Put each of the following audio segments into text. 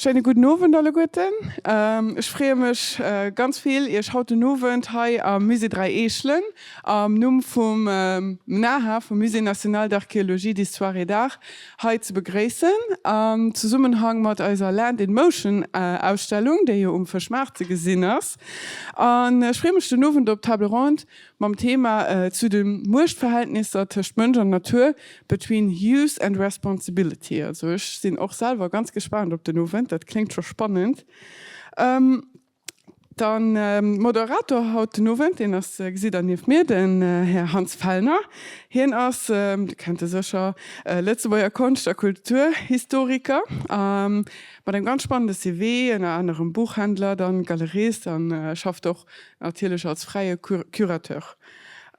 Schéine gudden Owend alleguerten. Ech freeë mech ganz vill, Iech haut den Owend hei am Musée Dräi Eechelen am Numm vum MNAHA, vum Musée national d'archéologie, d'histoire et d'art, hei ze begréissen am Zesummenhang mat eiser Land in Motion Ausstellung, déi jo um Fëschmaart ze gesinn ass. An ech freeë mech den Owend op d'Table ronde mam Thema zu de Muechtverhältnisser tëscht Mënsch an Natur, Between Use and Responsibility. Also ech sinn och selwer ganz gespaant op den Owend, dat kléngt scho spannend. Dann Moderator haut den Owend, deen ass, gesitt der nieft mir, den Här Hans Fellner. Hien ass, Dir kennt e sécher, Lëtzebuerger Konscht a Kulturhistoriker mat engem ganz spannende CV, ënner anerem Buchhändler, dann Galerist an schafft och natierlech als fräie Curateur.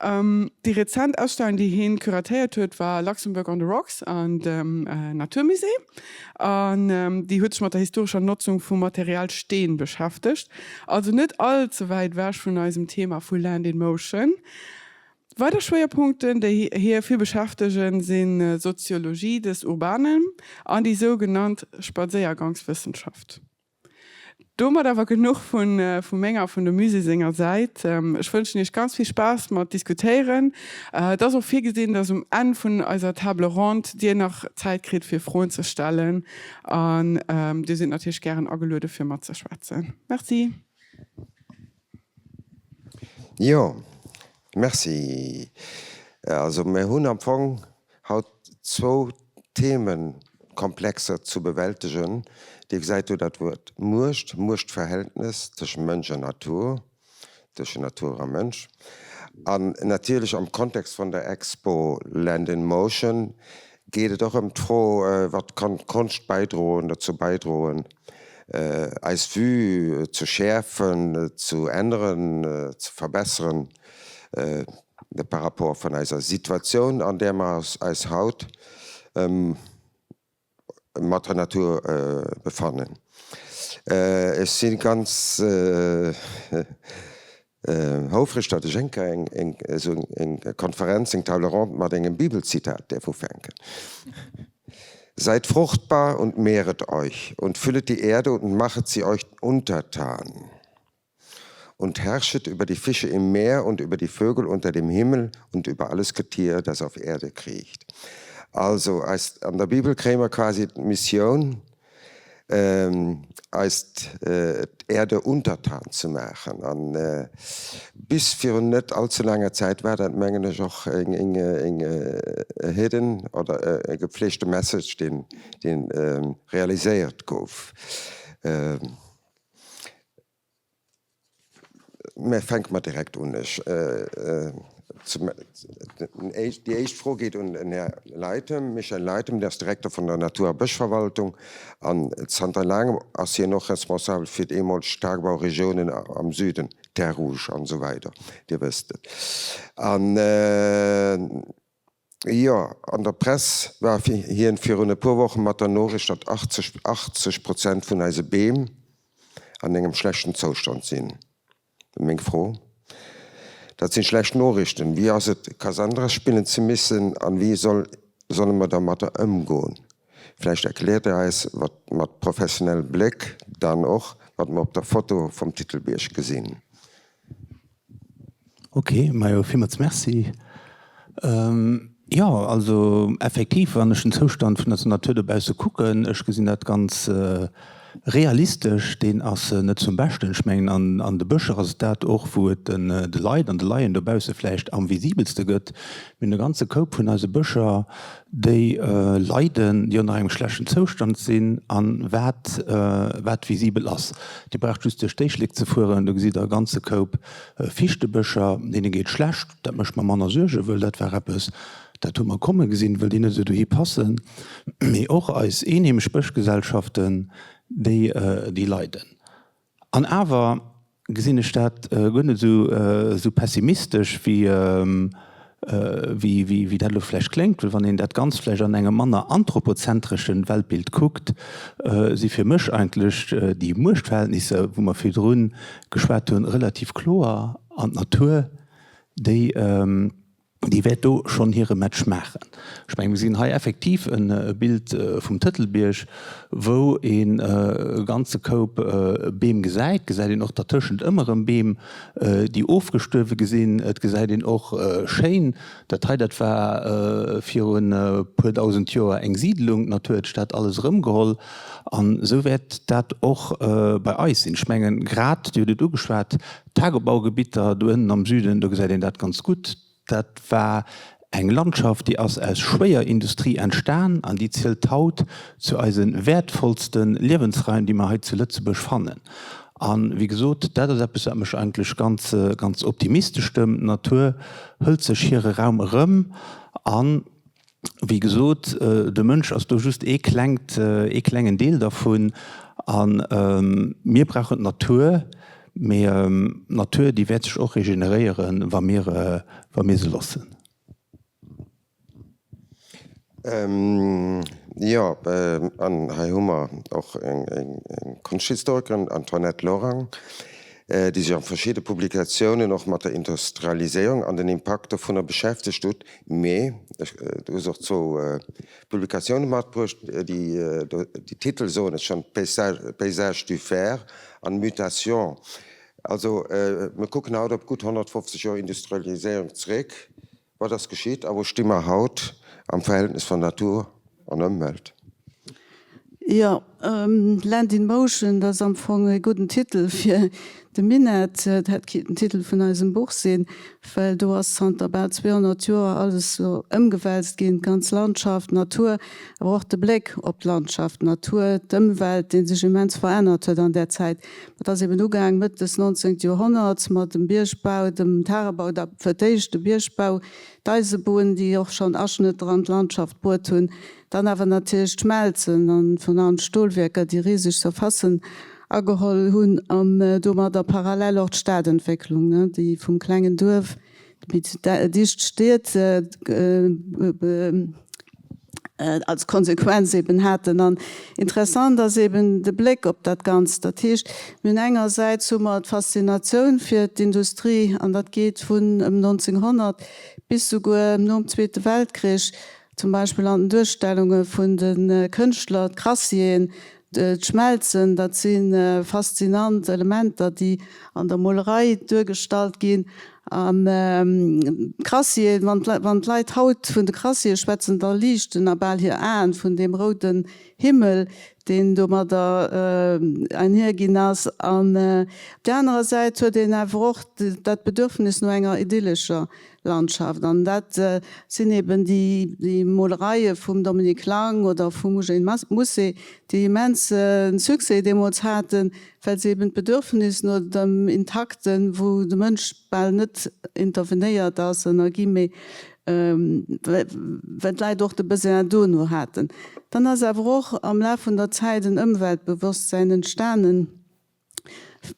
Déi rezent Ausstellung, déi hien curatéiert huet, war Luxembourg on the Rocks an dem Naturmusée an déi huet sech mat der historescher Notzung vum Material Steen beschäftegt, also net all ze wäit ewech vun eisem Thema vu Land in Motion. Weider Schwéierpunkten, déi hie vill beschäftegen, sinn Soziologie des Urbanen an déi sougenannt Spadséiergangswëssenschaft. Domat awer genuch vu menger a vun dem Musée senger Säit. Ech wënschen Iech ganz vill Spaass mat diskutéieren. Et ass och virgesinn, dass um Enn vun eiser Table ronde Dir nach Zäit kritt fir Froen ze stellen an Dir sidd natierlech gären ageluede fir matzeschwätzen. Merci. Jo, merci. Also mir hunn am Fong haut zwou Themenkomplexer zu bewältegen. Dir gesäit do dat Wuert Muecht, Muechtverhältnes tëschent Mënsch an Natur, tëschent Natur a Mënsch. An natierlech am Kontext vun der Expo Land in Motion geet et och ëm d'Fro, Wat kann d'Konscht bäidroen, dozou bäidroen, eis Vue ze schäerfen, ze änneren, ze verbesseren par rapport vun eiser Situatioun, an där mer eis haut mat der Natur befannen. Ech si ganz houfreg, datt ech eng Kéier esou eng Konferenz, eng Table ronde mat engem Bibelzitat däerf ufänken. Seid fruchtbar und mehret euch und füllet die Erde und machet sie euch untertan und herrschet über die Fische im Meer und über die Vögel unter dem Himmel und über alles Getier, das auf Erde kriecht. Also eis, an der Bibel kréie mer quasi d'Missioun, eis d'Erde untertan ze maachen. An bis virun net allze laanger Zäit war dat, mengen ech, och eng hidden oder e gepflegte Message, deen realiséiert gouf. Mä fänke mer direkt un. Ech, déi éischt Fro geet un den Här Leithem, Michel Leithem, dee ass Direkter vun der Natur a Bëschverwaltung an zanter laangem ass hien och responsabel fir d'eemoleg Tagebauregiounen am Süden, Terres Rouges an esou weider, Dir wësst et. An jo, an der Press war hien virun e puer Woche mat der Noriicht, datt 80, 80 Prozent vun eise Beem an engem schlechten Zoustand sinn. Meng Fro, Dat sinn schlecht Noriichten. Wéi ass et, Cassandra spillen ze missen an wéi solle mer dermatter ëmgoen? Vläicht erkläert Der eis wat mat professionellem Bléck dann och, wat mer op der Foto vum Titelbierg gesinn. Ok, majo villmools Merci. Jo, also effektiv, wann ech den Zoustand vun eiser Natur dobausse kucken, ech gesinn dat ganz realistesch, deen ass net zum Beschten. Ech mengen an de Bëscher ass et dat och, wou et de Leit an de Laien dobausse vläicht am visibelste gëtt. Mir hunn e ganze Koup vun eise Bëscher, déi leiden, déi ënner engem schlechten Zoustand sinn an wat wat visibel ass. Dir braucht just duerch d'Éislek ze fueren, do gesitt Der e ganze Koup Fichtebëscher, deene geet schlecht. Dat mécht mer manner Suergen, wëll dat war eppes, dat hu mer komme gesinn, wëll déi net esou dohi passen. Mee och eis eenheemesch Bëschgesellschaften, déi déi leiden. An awer gesinn ech dat guer net esou pessimistesch, wéi dat elo vläicht kléngt, well wann een dat Ganzt vläicht an engem manner anthropozentresche Weltbild kuckt, si fir mech eigentlech déi Muechtverhältnisser, wou mer virdru geschwat hunn, relativ kloer an d'Natur, déi. Déi wäert do schonn hire Match maachen. Ech mengen, mir gesinn hei effektiv e Bild vum Tëtelbierg, wou een e ganze Koup Beem gesäit. Et gesäit een och dertëschent ëmmer erëm Beem, déi ofgestuerwe gesinn. Et gesäit een och schéin, dat hei, dat war virun e puer dausend Joer eng Siidlung. D'Natur huet sech dat alles erëmgeholl. An esou wäert dat och bei eis sinn. Ech mengen, grad, Dir hutt et ugeschwat, Tagebaugebitter do ënnen am Süden, do gesäit een dat ganz gutt. Dat war eng Landschaft, déi ass aus Schwéierindustrie entstan an déi zielt haut zu eise wäertvollste Liewensraim, déi mer hei zu Lëtzebuerg fannen. A wéi gesot, dat ass eppes, wat mech eigentlech ganz, ganz optimistesch stëmmt. D'Natur hëlt sech hire Raum erëm an Wéi gesot, de Mënsch ass do just ee klengt, ee klengen Deel dervun. A mir brauchen d'Natur, mee d'Natur, déi wäert sech och regeneréieren, wa mir, wa mir se loossen. Jo, an hei hu mer och eng Konschthistorikerin, Antoinette Lorang, déi sech a verschidde Publikatiounen och mat der Industrialiséierung an den Impakt dovunner beschäftegt huet. Mee du hues och zwou Publikatioune matbruecht, déi déi Titel soen et schonn, Paysages du fer an Mutation. Also mir kucken haut op gutt 150 Joer Industrialiséierung zeréck. Wat ass geschitt a wou sti mer haut am Verhältnis von Natur an Ëmwelt? Jo, Land in Motion, dat ass am Fong e gudden Titel fir de Minett. Dat hätt kinnten Titel vun eisem Buch sinn, well do ass zanter bal 200 Joer alles elo ëmgewälzt ginn, d'ganz Landschaft, d'Natur, awer och de Bléck op d'Landschaft, d'Natur, d'Ëmwelt, dee sech immens verännert huet an där Zäit. Dat ass eben ugaang Mëtt des 19. Joerhonnerts mat dem Biergbau, dem Tagebau, da fir d'éischt de Biergbau, d'Eisebunn, déi och schonn Aschnëtter an d'Landschaft bruet hunn, Dann awer natierlech d'Schmelzen an virun allem d'Stolwierker, déi riseg Surfacen ageholl hunn an domadder parallel och d'Stadentwécklung, déi vum klengen Duerf méi dicht Stied als Konsequenz eben haten. An interessant ass eben de Bléck op dat Ganzt. Dat heescht, mir hunn engersäits hu mer d'Faszinatioun fir d'Industrie an dat geet vun ëm 1900 bis souguer nom Zweete Weltkrich, Zum Beispill an den Duerstellunge vun de Kënschtler, d'Crassieren, d'Schmelzen, dat si faszinant Elementer, déi an der Molerei duergestallt ginn. An d'Crassieren, wann d'Leit haut vun de Crassiere schwätzen, da liichten a bal hir Aen vun deem rouden Himmel, deen domadder einhierginn ass. An op där anerer Säit huet een awer och dat Bedürfnis no enger idyllescher Landschaft. An dat sinn eben déi Molereie vum Dominique Lang oder vum Eugène Musset, déi immense Succès deemools haten, well se eben d'Bedürfnis no dem Intakten, wou de Mënsch bal net intervenéiert ass, ënner guillemets, well d'Leit och de Besoin dono haten. Dann ass awer och am Laf vun der Zäit en Ëmweltbewosstsäin entstanen,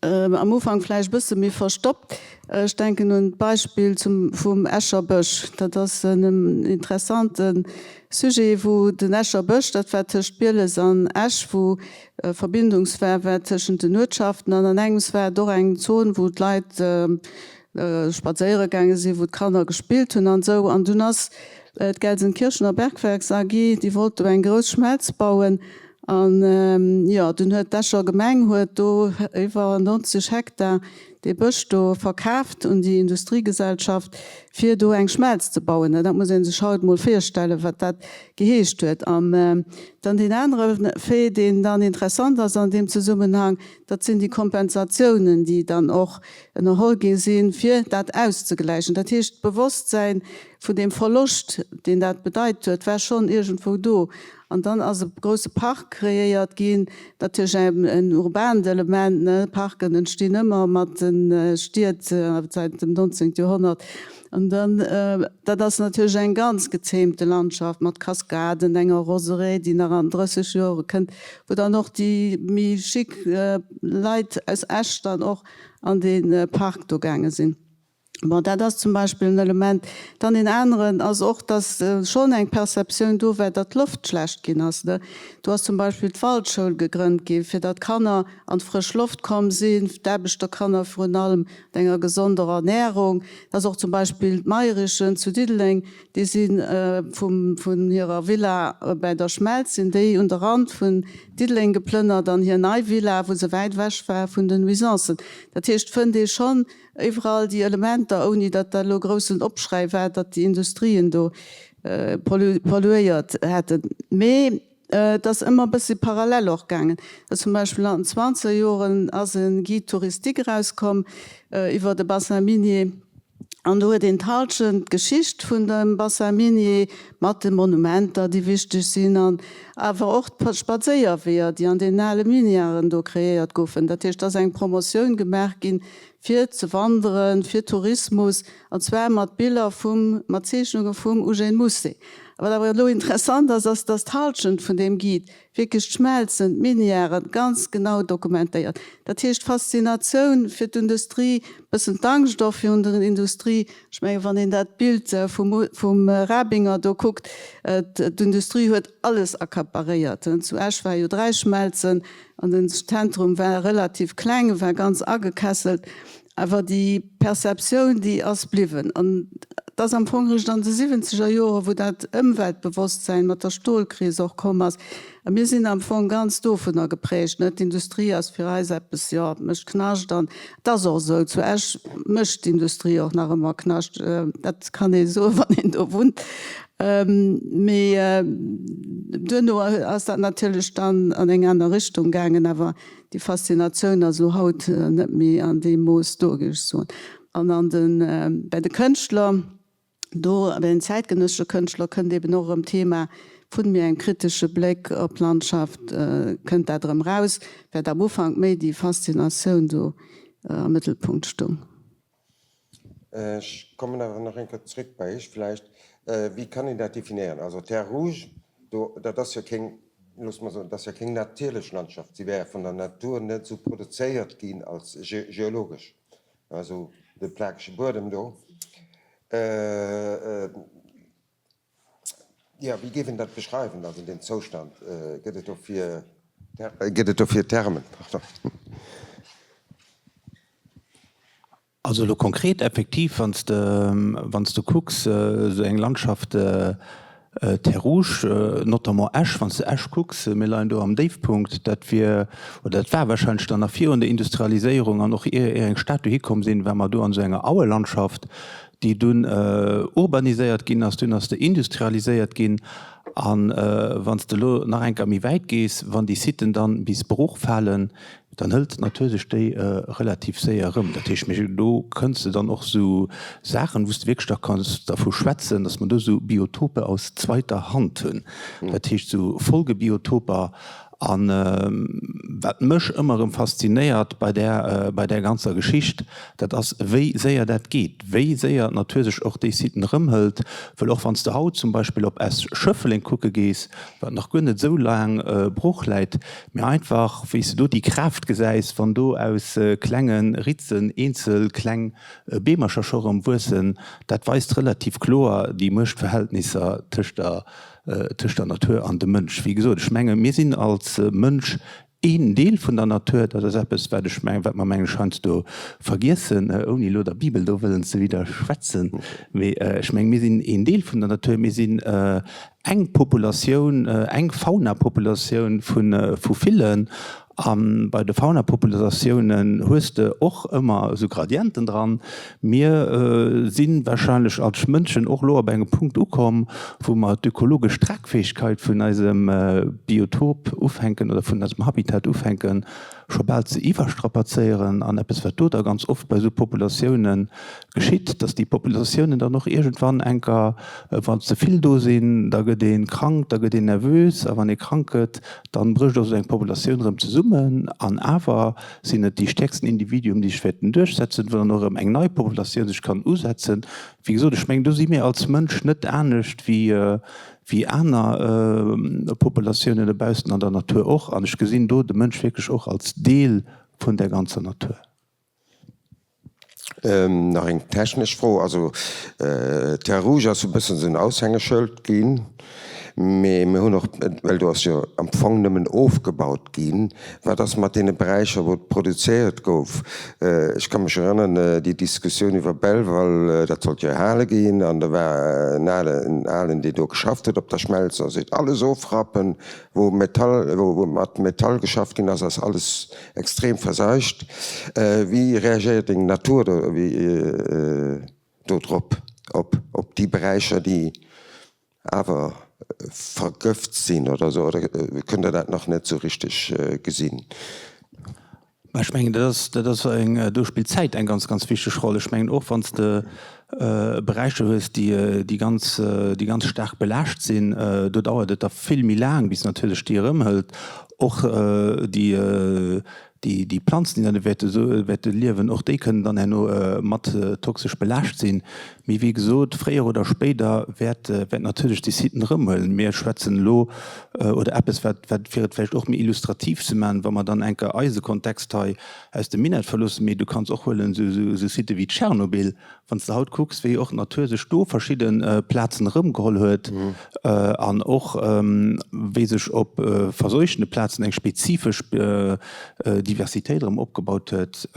Am Ufank vläicht e bësse méi verstoppt. Ech denken un d'Beispill zum vum Escher Bësch. Dat ass en interessante Sujet, wou den Escher Bësch, dat war tëscht Bieles an Esch, wou Verbindungswar war tëschent den Uertschaften an an engems war et och eng Zon, wou d'Leit spadséiere gaange sinn, wou d'Kanner gespillt hunn an esou. An dunn ass d'Gelsenkirchener Bergwerks AG, déi wollt do eng grouss Schmelz bauen An jo, dunn huet d'Escher Gemeng huet do iwwer 90 Hektar dee Bësch do verkaaft un déi Industriegesellschaft, fir do eng Schmelz ze bauen. Dat muss ee sech haut mol virstellen, wat dat geheescht huet. An dann deen anere Fait, deen dann interessant ass an deem Zesummenhang, dat sinn déi Kompensatiounen, déi dann och ënnerholl gi sinn, fir dat auszegläichen. Dat heescht, d'Bewosstsäin vun deem Verloscht, deen dat bedeit huet, war schonn iergendwou do. An dann ass e grousse Park kreéiert ginn, natierlech en urbaant Element, ne, Parken entstinn ëmmer mat de Stied säit dem 19. Joerhonnert. An dann, dat ass natierlech eng ganz gezähmte Landschaft mat Kaskaden, enger Roseraie, déi nach an 30 Jore kënnt, wou dann och déi méi chic Leit aus Esch dann och an dee Park do gaange sinn. Bon, dat ass zum Beispill en Element. Dann een aneren ass och, dass schonn eng Perceptioun do war, datt d'Loft schlecht ginn ass. Do ass zum Beispill d'Waldschoul gegrënnt ginn, fir datt d'Kanner an d'frësch Loft komm sinn, d'Aarbechterkanner virun allem, mat enger gesonder Ernährung. Et ass och zum Beispill d'Mayrichen zu Diddeleng, déi si vum, vun hirer Villa bäi der Schmelz, sinn déi un de Rand vun Diddeleng geplënnert an hir nei Villa, wou se wäit ewech war vun den Nuisancen. Dat heescht, fënnt ee schonn Iwwerall déi Elementer, ouni datt dat elo groussen Opschräi war, datt déi Industrien do polluéiert hätten. Mee et ass ëmmer e bëssi parallel och gaangen. Dass zum Beispill an den zwanzeger Joren ass e Guide touristique erauskomm iwwer de Bassin minier an do huet een d'Halschent d'Geschicht vun dem Bassin minier mat de Monumenter, déi wichteg sinn an awer och d'Spadséierweeër, déi an deenen ale Minièren do kreéiert goufen. Dat heescht, et ass eng Promotioun gemaach ginn fir ze wanderen, fir Tourismus, an zwar mat Biller vum, mat Zeechnunge vum Eugène Mousset. A wat awer elo interessant ass, ass, dass d'Halschent vun deem Guide wierklech d'Schmelzen, d'Minièren ganz genau dokumentéiert. Dat heescht, d'Faszinatioun fir d'Industrie, bëssen d'Angscht och virun der Industrie, ech mengen, wann een dat Bild vum, vum Rabinger do kuckt, d'Industrie huet alles accaparéiert. Zu Esch war jo Dräischmelzen, An den Zentrum war relativ kleng, war ganz agekesselt, awer déi Perceptioun, déi ass bliwwen. An et ass am Fong eréischt an de siwwenzeger Joren, wou dat Ëmweltbewosstsäin mat der Stolkris och komm ass. A mir sinn am Fong ganz dovunner geprägt, net? D'Industrie ass fir eis eppes, jo, mécht Knascht. An et ass och esou, zu Esch mécht d'Industrie och nach ëmmer Knascht, dat kann ee soen, wann een do wunnt. Mee duerno ass dat natierlech dann an eng aner Richtung gaangen, awer déi Faszinatioun ass elo haut net méi an deem Mooss do, géif ech soen. An an de, bei de Kënschtler, do bei den zäitgenëssesche Kënschtler kënnt eben och erëm d'Thema vun méi engem kritesche Bléck op d'Landschaft, kënnt dat erëm raus, während am Ufank méi déi Faszinatioun do am Mëttelpunkt stoung. Ech kommen awer nach eng Kéier zréck bei Iech vläicht. Wéi kann een dat definéieren? Also Terre rouge, do, dat ass jo keng, loosse mer soen, dat ass jo keng natierlech Landschaft. Si wär vun der Natur net esou produzéiert ginn als geologesch, also de plakege Buedem do. Jo, wéi géif een dat beschreiwen, also deen Zoustand? Gëtt et dofir, gëtt et dofir Termen? Pardon. Also elo konkret effektiv, wann s de, wann s de kucks, esou eng Landschaft Terres Rouges, notamment Esch, wann s de Esch kucks, mir leien do am Déifpunkt, dat wier, oder dat war wahrscheinlech dann nach virun der Industrialiséierung an och ier eng Stad dohi komm sinn, war mer do an esou enger Auelandschaft, déi dunn urbaniséiert ginn ass, dunn ass se industrialiséiert ginn. A wann s de elo nach eng Kéier méi wäit gees, wann déi Siten dann bis brooch falen, dann hëlt d'Natur sech déi relativ séier erëm. Dat heescht, mir, do kënns de dann och esou Saachen, wou s de wierklech da kanns dervu schwätzen, datt mer do esou Biotope aus zweiter Hand hunn, dat heescht esou Folgebiotoper. A wat mech ëmmer erëm faszinéiert bei där, bei där ganzer Geschicht, dat ass, wéi séier dat geet, wéi séier d'Natur sech och déi Siten erëmhëlt. Well och wann s de haut zum Beispill op Esch-Schëffleng kucke gees, wat nach guer net esou laang brooch läit, Mee einfach, wéi s de do déi Kraaft gesäis, wann do aus klenge Ritzen eenzel kleng Beemercher scho rëm wuessen, dat weist relativ kloer déi Muechtverhältnisser tëscht der, tëscht der Natur an dem Mënsch. Wéi gesot, ech menge mir sinn als Mënsch een Deel vun der Natur. Dat ass eppes, wat ech mengen, wat mer mengen ech heiansdo vergiessen, ouni elo der Bibel do wëllen ze widderschwätzen. Mee ech menge mir sinn een Deel vun der Natur. Mir sinn Eng Populatioun, eng Faunapopulatioun vu villen. A bei de Faunapopulatiounen hues de och ëmmer esou Gradienten dran. Mir si warscheinlech als Mënschen och elo op engem Punkt ukomm, wou mer d'ökologesch Tragfähigkeit vun eisem Biotop ufänken oder vun eisem Habitat ufänken scho bal ze iwwerstrapazéieren. An eppes, wat do da ganz oft bei esou Populatiounen geschitt, dass déi Populatiounen dann och iergendwann enker, wann ze vill do sinn, da gëtt ee krank, da gëtt een nervös a wann ee krank gëtt, dann brécht och esou eng Populatioun erëm zesummen an awer sinn et déi stäerksten Individuum, déi sech wäerten duerchsetzen, wou dann och erëm eng nei Populatioun sech kann usetzen. Wéi gesot, ech mengen, do si mir als Mënsch net anescht wéi wéi aner Populatiounen dobaussen an der Natur och an ech gesinn do de Mënsch wierklech och als Deel vun där ganzer Natur. Nach eng technesch Fro, also Terres Rouges ass e bëssen esou en Aushängeschëld ginn, mee mir hunn och, well do ass jo am Fong nëmmen ofgebaut ginn, wat ass mat deene Beräicher wou et produzéiert gouf? Ech ka mech erënnern, déi Diskussioun iwwer Belval, dat sollt jo erhale ginn an da war en Alen, deen do geschafft huet op der Schmelz a seet, alles ofrappen, wou Metall, wou mat Metall geschafft ginn ass, ass alles extrem verseucht. Wéi reagéiert deng Natur do, wéi do drop, op, op déi Beräicher, déi awer vergëft sinn oder esou, oder kënnt Der dat nach net esou richteg gesinn? Mä ech mengen, dat ass, dat ass eng, do spillt d'Zäit eng ganz, ganz wichteg Roll. Ech mengen och, wann s de Beräicher hues, déi, déi ganz, déi ganz staark belaascht sinn, do dauert et da vill méi laang, bis natierlech déi erëmhëlt. Och déi, déi, déi Planzen, déi dann do wäerte, wäerte liewen, och déi kënnen dann herno mat toxesch belaascht sinn. Mee wéi gesot, fréier oder spéider wäert, wäert natierlech déi Siten erëmhuelen. Mir schwätzen elo, oder eppes, wat, wat, fir et vläicht och méi illustrativ ze maachen, wa mer dann eng Kéier eise Kontext hei aus dem Minett verloossen, mee du kanns och huelen esou, esou, esou Sitë wéi Tschernobyl, wann s de haut kucks, wéi och d'Natur sech do verschidde Plazen erëmgeholl huet an och wéi sech op verseuchtene Plazen eng spezifesch Diversitéit erëm opgebaut huet.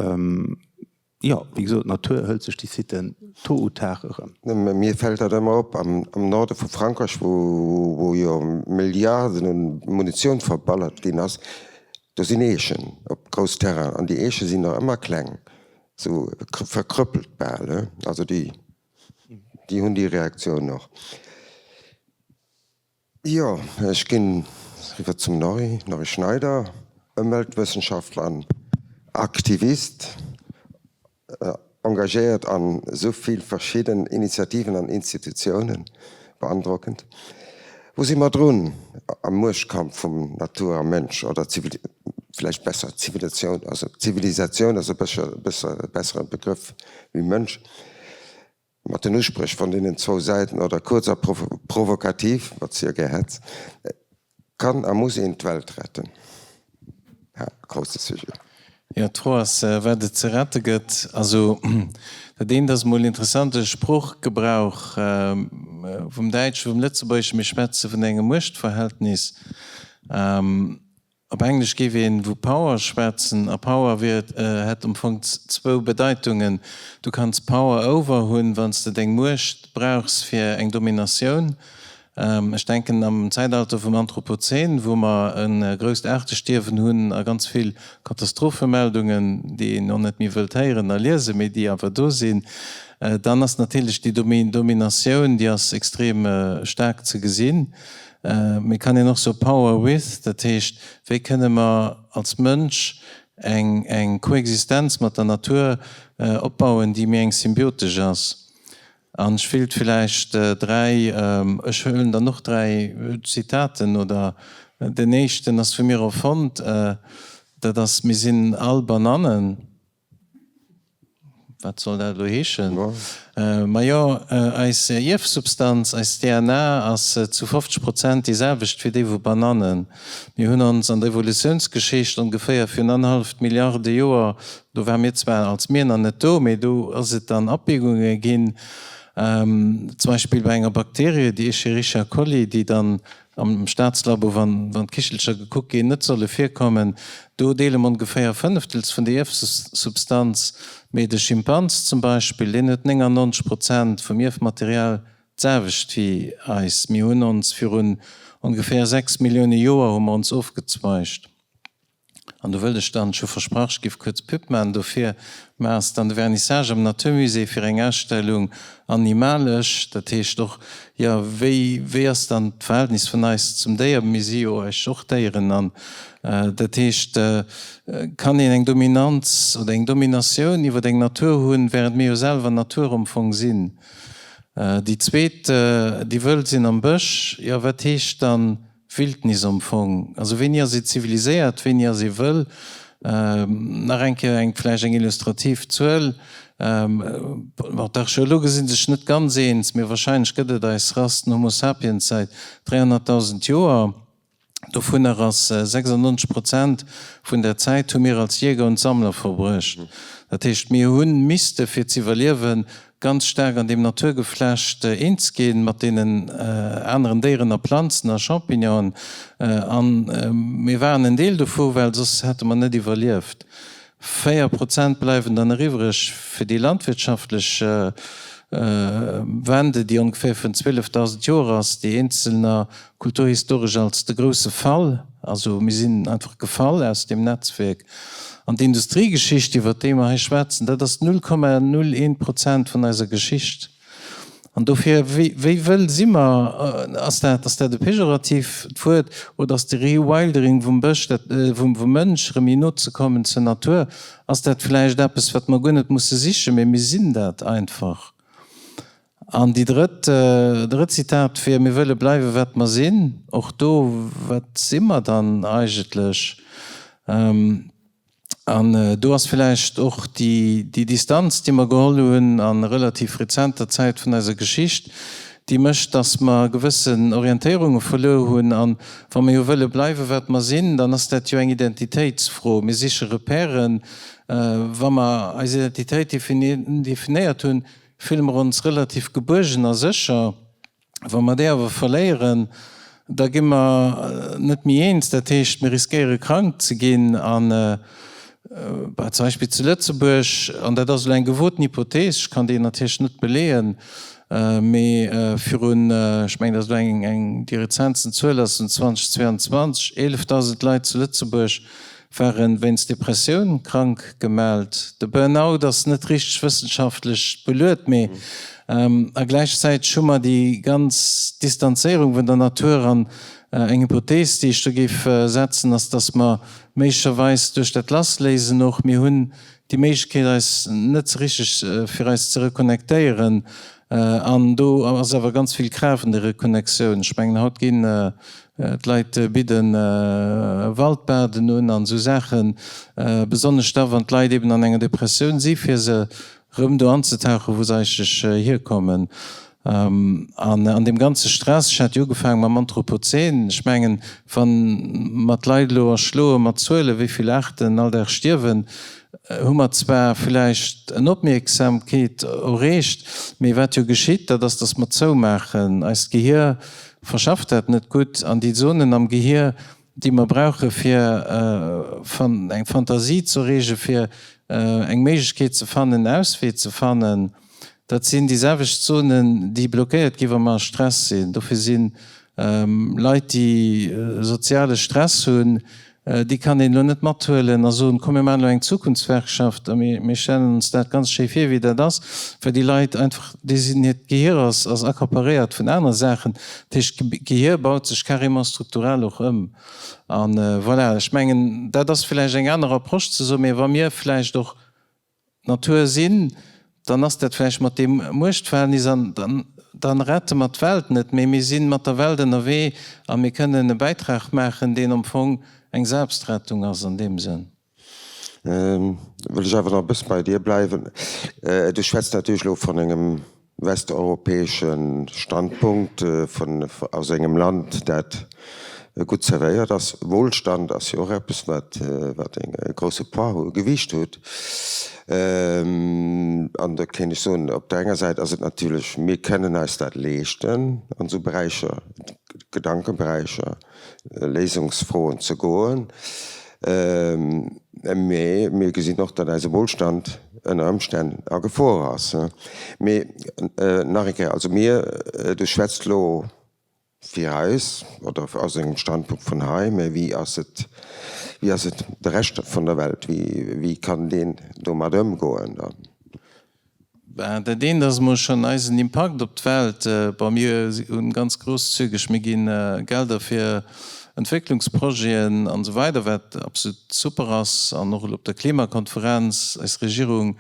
Jo, wéi gesot, d'Natur hëlt sech déi Siten tôt ou tard erëm. Mir fält dat ëmmer op am Norde vu Frankräich, wou jo Milliarden un Munitioun verballert ginn ass, do sinn Eechen op grouss Terrainen an déi Eeche sinn nach ëmmer kleng, sou verkrëppelt bal. Also déi hunn déi Reaktioun och. Jo, ech ginn eriwwer zum Norry, Norry Schneider, Ëmweltwëssenschaftler an Aktivist, engagéiert an esou vill verschidden Initiativen an Institutiounen, beandrockend. Wou si mer drun am Muechtkampf vum Natur a Mënsch, oder vläicht besser Zivilisatioun, also Zivilisatioun ass e bësse bessere Begrëff wéi Mënsch. Mat den Uspréch vun deenen zwou Säiten, oder kuerz a provokativ, wat s jo gär hätt, kann a muss een d'Welt retten. Ha, grousse Sujet. Jo, d'Fro ass, wat et ze rette gëtt. Also, dat eent ass emol interessant, de Sproochgebrauch vum Däitschen, vum Lëtzebuergeschen, mir schwätze vun engem Muechtverhältnis. Op Englesch géif een vu Power schwätzen, a Power wier, hätt am Fong zwou Bedeitungen. Du kanns Power over hunn, wann s de deng Muecht brauchs fir eng Dominatioun. Ech denken am Zäitalter vum Anthropozän, wou mer e grousst Aartestierwen hunn a ganz vill Katastrophemeldungen, déi een och net méi wëllt héieren a liesen, mee déi awer do sinn, dann ass natierlech déi Dominatioun, déi ass extrem staark ze gesinn. Mee kann een och soe Power with, dat heescht, wéi kënne mer als Mënsch eng eng Koexistenz mat der Natur opbauen, déi méi eng symbiotesch ass. An ech wéilt villäicht 3, ech huelen dann och 3 Zitaten, oder den éischten ass vu mir erfonnt, dat ass, Mir sinn all Banannen. Wat soll dat elo heeschen? Majo, eis Ierfsubstanz, eis DNA ass zu 50 Prozent déi selwecht wéi déi vu Banannen. Mir hunn ons an der Evolutiounsgeschicht ongeféier virun annerhalleft Milliarde Joer, do ware mir zwar als mir nach net do, mee do ass et dann Abbiegunge ginn, zum Beispill bei enger Bakterie, déi Escherichia coli, déi dann Am Staatslabo, wann d'Kichelcher gekuckt ginn, net solle virkommen. Do deele mer ongeféier Fënneftels vun der Ierfsubstanz. Mee de Schimpans zum Beispill, deen huet 99 Prozent vum Ierfmaterial d'selwecht wéi eis. Mir hunn ons virun ongeféier 6 Millioune Joer hu mer ons ofgezweigt. An do wëllt ech dann, ech hu versprach, ech giff kuerz Pub maachen dofir, mä ass dann de Vernissage am Natur Musée fir eng Ausstellung Animalesch, dat heescht och, jo, wéi, wéi ass dann d'Verhältnis vun eis zum Déier, mir si jo eigentlech och Déieren, an dat heescht, kann een eng Dominanz oder eng Dominatioun iwwer eng Natur hunn, während mir jo selwer Natur am Fong sinn? Déi zweet, déi wëll sinn am Bësch, jo, wat heescht dann Wildnis am Fong. Also wéini ass ee ziviliséiert, wéini ass ee wëll? Nach eng Kéier eng vläicht eng illustrativ Zuel, Bon, d'Archeologe si sech net ganz eens, mee wahrscheinlech gëtt et eis Rass, den Homo sapiens, säit 300.000 Joer. Dovunner ass 96 Prozent vun der Zäit hu mir als Jäger und Sammler verbruecht. Dat heescht, mir hu misste fir z'iwwerliewen ganz staark an deem Naturgeflecht eens ginn, mat deenen aneren Déieren a Planzen a Champignonen. A mir waren en Deel dovu, well soss hätte mer net iwwerlieft. 4 Prozent bleiwen dann nach iwwreg fir déi landwirtschaftlech Wende, déi ongeféier vun 12.000 Joer ass, déi eenzelner kulturhistoresch als de grousse Fall, also mir sinn einfach gefall aus deem Netzwierk. An d'Industriegeschicht, iwwert déi mer hei schwätzen, dat ass 0,01 Prozent vun eiser Geschicht. An dofir, wéi, wéi wëll si mer? Ass dat, ass dat e pejoratiivt Wuert oder ass de Rewildering vum Bësch, dat, vum, vum Mënsch erëm méi no ze kommen zur Natur, ass dat vläicht eppes, wat mer guer net musse sichen, mee mir sinn dat einfach. An déi drëtt, drëtt Zitat wier, Mir wëlle bleiwe wat mer sinn. Och do, wat si mer dann eigentlech? An do ass villäicht och déi Distanz, déi mer geholl hunn a relativ rezenter Zäit vun eiser Geschicht, déi mécht, datt mer gewëssen Orientéierunge verluer hunn. A wa mer jo wëlle bleiwen, wat mer sinn, dann ass dat jo eng Identitéitsfro. Mir siche Repèren. Wa mer eis Identitéit definéiert hunn, fille mer ons relativ gebuergen a sécher. Wa mer déi awer verléieren, da gi mer net méi eens. Dat heescht, mir riskéiere krank ze ginn. An zum Beispill zu Lëtzebuerg, an dat ass elo eng gewoten Hypothees, ech kann déi natierlech net beleeën, mee virun, ech mengen, dat ass elo eng, déi rezentsten Zuel ass vun 2022, 11.000 Leit zu Lëtzebuerg Waren wéinst Depressioun krank gemellt. De Burnout ass net richteg wëssenschaftlech beluet, mee a gläichzäiteg hu mer déi ganz Distanzéierung vun der Natur an eng Hypothees, déi ech do géif setzen, ass, dass mer méiglecherweis duerch dat Lassléisen och, mir hunn déi Méiglechkeet eis net sou richteg fir eis ze reconnectéieren an do ass awer ganz vill Kraaft an der Reconnectioun. Ech mengen haut ginn D'Leit bidden Waldbaden un an esou Saachen, besonnesch da wann d'Leit eben an enger Depressioun si fir se rëm do anzetauchen, wou se eigentlech hierkommen. An an deem ganze Stress, ech hat jo ugefaange mam Anthropozän, ech mengen, wa mer d'Leit elo erschloe mat Zuelen, wéi vill Aarten all Dag stierwen, hu mer zwar vläicht en Opmierksamkeet erreecht, mee wat jo geschitt, dat ass, datt mer zoumaachen, eist Gehier Verschafft dat net gutt an déi Zonen am Gehier, déi mer brauche fir eng Fantasie ze erreegen, fir eng Méiglechkeet ze fannen, en Auswee ze fannen, dat sinn déi selwecht Zonen, déi blockéiert ginn, wa mer a Stress sinn. Dofir si Leit, déi soziale Stress hunn, Déi kann een elo net mathuelen a soen, komm mir maachen elo eng Zukunftswerkschaft a mir stellen ons dat ganz schéi vir, wéi dat ass, well déi Leit einfach, déi sinn, hiert Gehier ass accaparéiert vun anere Saachen. Dat heescht, d'Gehier baut sech carrément strukturell och ëm. A voilà, ech mengen, dat ass vläicht eng aner Approche ze soen, mä wa mir vläicht och Natur sinn, dann ass dat vläicht mat deem Muechtverhältnis an dann rette mer d'Welt net, mee mir si mat der Welt ënnerwee a mir kënnen e Bäitrag maachen, deen am Fong eng Selbstrettung ass an deem Sënn. Wëll ech awer nach e bësse bei dir bleiwen. Du schwätz natierlech elo vun engem westeuropäesche Standpunkt vun aus engem Land, dat gutt zerwéiert ass. Wohlstand ass jo och eppes, wat wat e grousse Poids, e Gewiicht huet. An da kéint ech soen, op der enger Säit ass et natierlech, mir kënnen eis dat leeschten, an esou Beräicher, Gedankeberäicher, Léisungsfroen ze goen. Mee mir gesinn och, datt eise Wohlstand ënner Ëmstänn a Gefor ass. Mee nach eng Kéier, also mir, du schwätzt elo fir eis oder aus engem Standpunkt vun hei, mä wéi ass et, wéi ass et de Rescht vun der Welt, wéi kann deen domat ëmgoen dann? Ben, dat eent ass emol schonn eisen Impakt op d'Welt. Bon, mir hunn ganz grosszügeg, mir gi Gelder fir Entwécklungsprojeten an esou weider, wat absolut super ass. An och elo op der Klimakonferenz, eis Regierung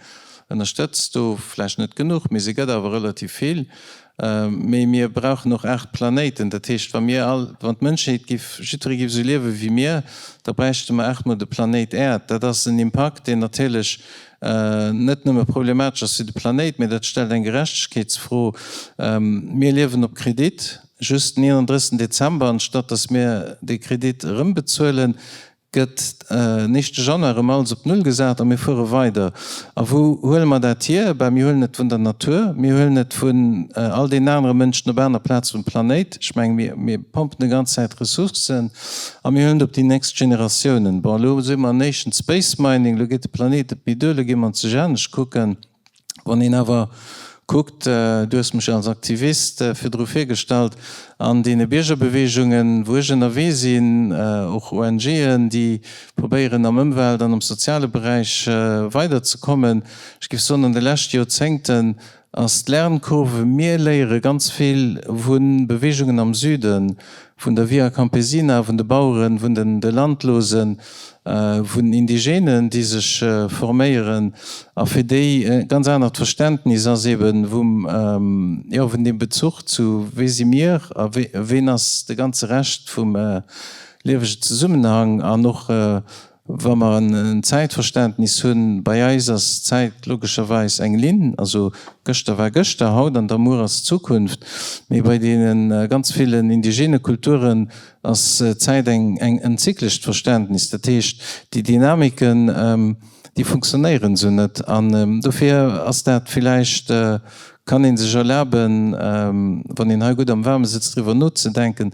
ënnerstëtzt do vläicht net genuch, mee se gëtt awer relativ vill. Mee mir brauchen och 8 Planéiten. Dat heescht, wa mir all, wann d'Mënschheet giff, jiddweree giff esou liewe wéi mir, da bräichte mer 8 mol de Planéit Äerd. Dat ass en Impakt, deen natierlech net nëmme problematesch ass fir de Planéit, mee dat stellt eng Gerechtegkeetsfro. Mir liewen op Kredit. Just den 31. Dezember, anstatt datt mir dee Kredit erëmbezuelen. Gëtt den éischte Januar erëm alles op Null gesat a mir fuere weider. A wou huele mer dat hier? Ben, mir huelen et vun der Natur, mir huelen et vun all deenen anere Mënschen op aner Plaze vum Planéit. Ech mengen, mir, mir pompen déi ganz Zäit Ressourcen a mir huelen et op déi nächst Generatiounen. Bon, elo si mer an éischten Space Mining, elo geet de Planéit net méi duer, elo gi mer ons sech anescht kucken. Wann een awer kuckt, du hues mech als Aktivist virdru virgestallt, an deene Biergerbeweegungen, wou ech ënnerwee sinn, och ONGen, déi probéieren am Ëmwelt an am soziale Beräich weiderzekommen, ech géif soen, an de leschte Joerzéngten ass d'Lernkurve, mir léiere ganz vill vu Beweegungen am Süden, vun der Via Campesina, vun de Baueren, vun de Landlosen, vun Indigenen, déi sech forméieren a fir déi e ganz anert Verständnis ass eben vum, jo, vun deem Bezuch zu wee si mir a ween ass de ganze Rescht vum liewege Zesummenhang an och Wa mer en Zäitverständnis hunn, bei eis ass d'Zäit logescherweis eng Linn, also gëschter war gëschter, haut an da muer ass d'Zukunft, mee bei deene ganz villen indigene Kulturen ass d'Zäit eng en zyklescht Verständnis. Dat heescht, déi Dynamiken, déi funktionéieren esou net. An dofir ass dat villäicht Kann ee sech erlaben, wann een hei gutt am Waarme sëtzt, driwwer nozedenken.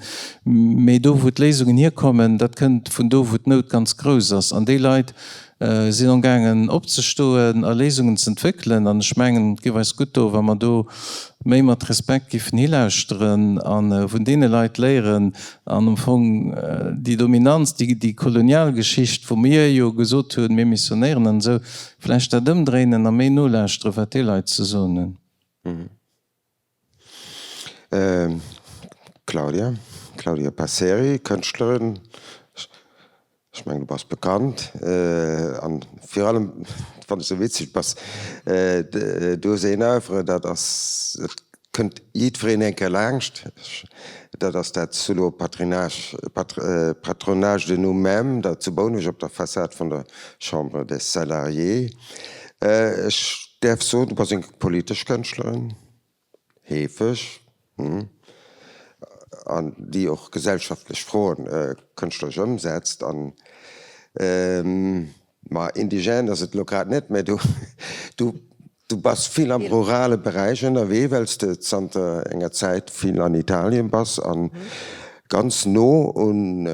Mee do, wou d'Léisungen hierkommen, dat kënnt vun do, wou d'Nout ganz grouss ass. An déi Leit sinn amgaangen opzestoen a Léisungen ze entwéckelen. An ech mengen, et géif eis gutt doen, wa mer do méi mat Respekt géifen hilauschteren a vun deene Leit léieren an am Fong déi Dominanz, déi kolonial Geschicht, wou mir jo gesot hunn, mir missionéieren an esou, Vläicht dat ëmdréinen a méi nolauschteren, wat déi Leit ze soen hunn. Claudia, Claudia Passeri, Kënschtlerin, ech mengen du bass bekannt an virun allem fannen ech sou witzeg, du bass, du hues een Oeuvre, dat ass, et Kënnt jiddwereen eng Kéier laangscht, dat ass dat Sous le patrinage, patronage de nous-mêmes, dat zu Bouneweg op der Fassad vun der Chambre des Salariés. Ech däerf soen, du bass eng politesch Kënschtlerin, heefeg, an déi och gesellschaftlech Froen kënschtleresch ëmsetzt. An, ma indigène ass et elo grad net, mä du, du Du bass vill am rurale Beräich ënnerwee, well s de zanter enger Zäit vill an Italien bass a ganz no un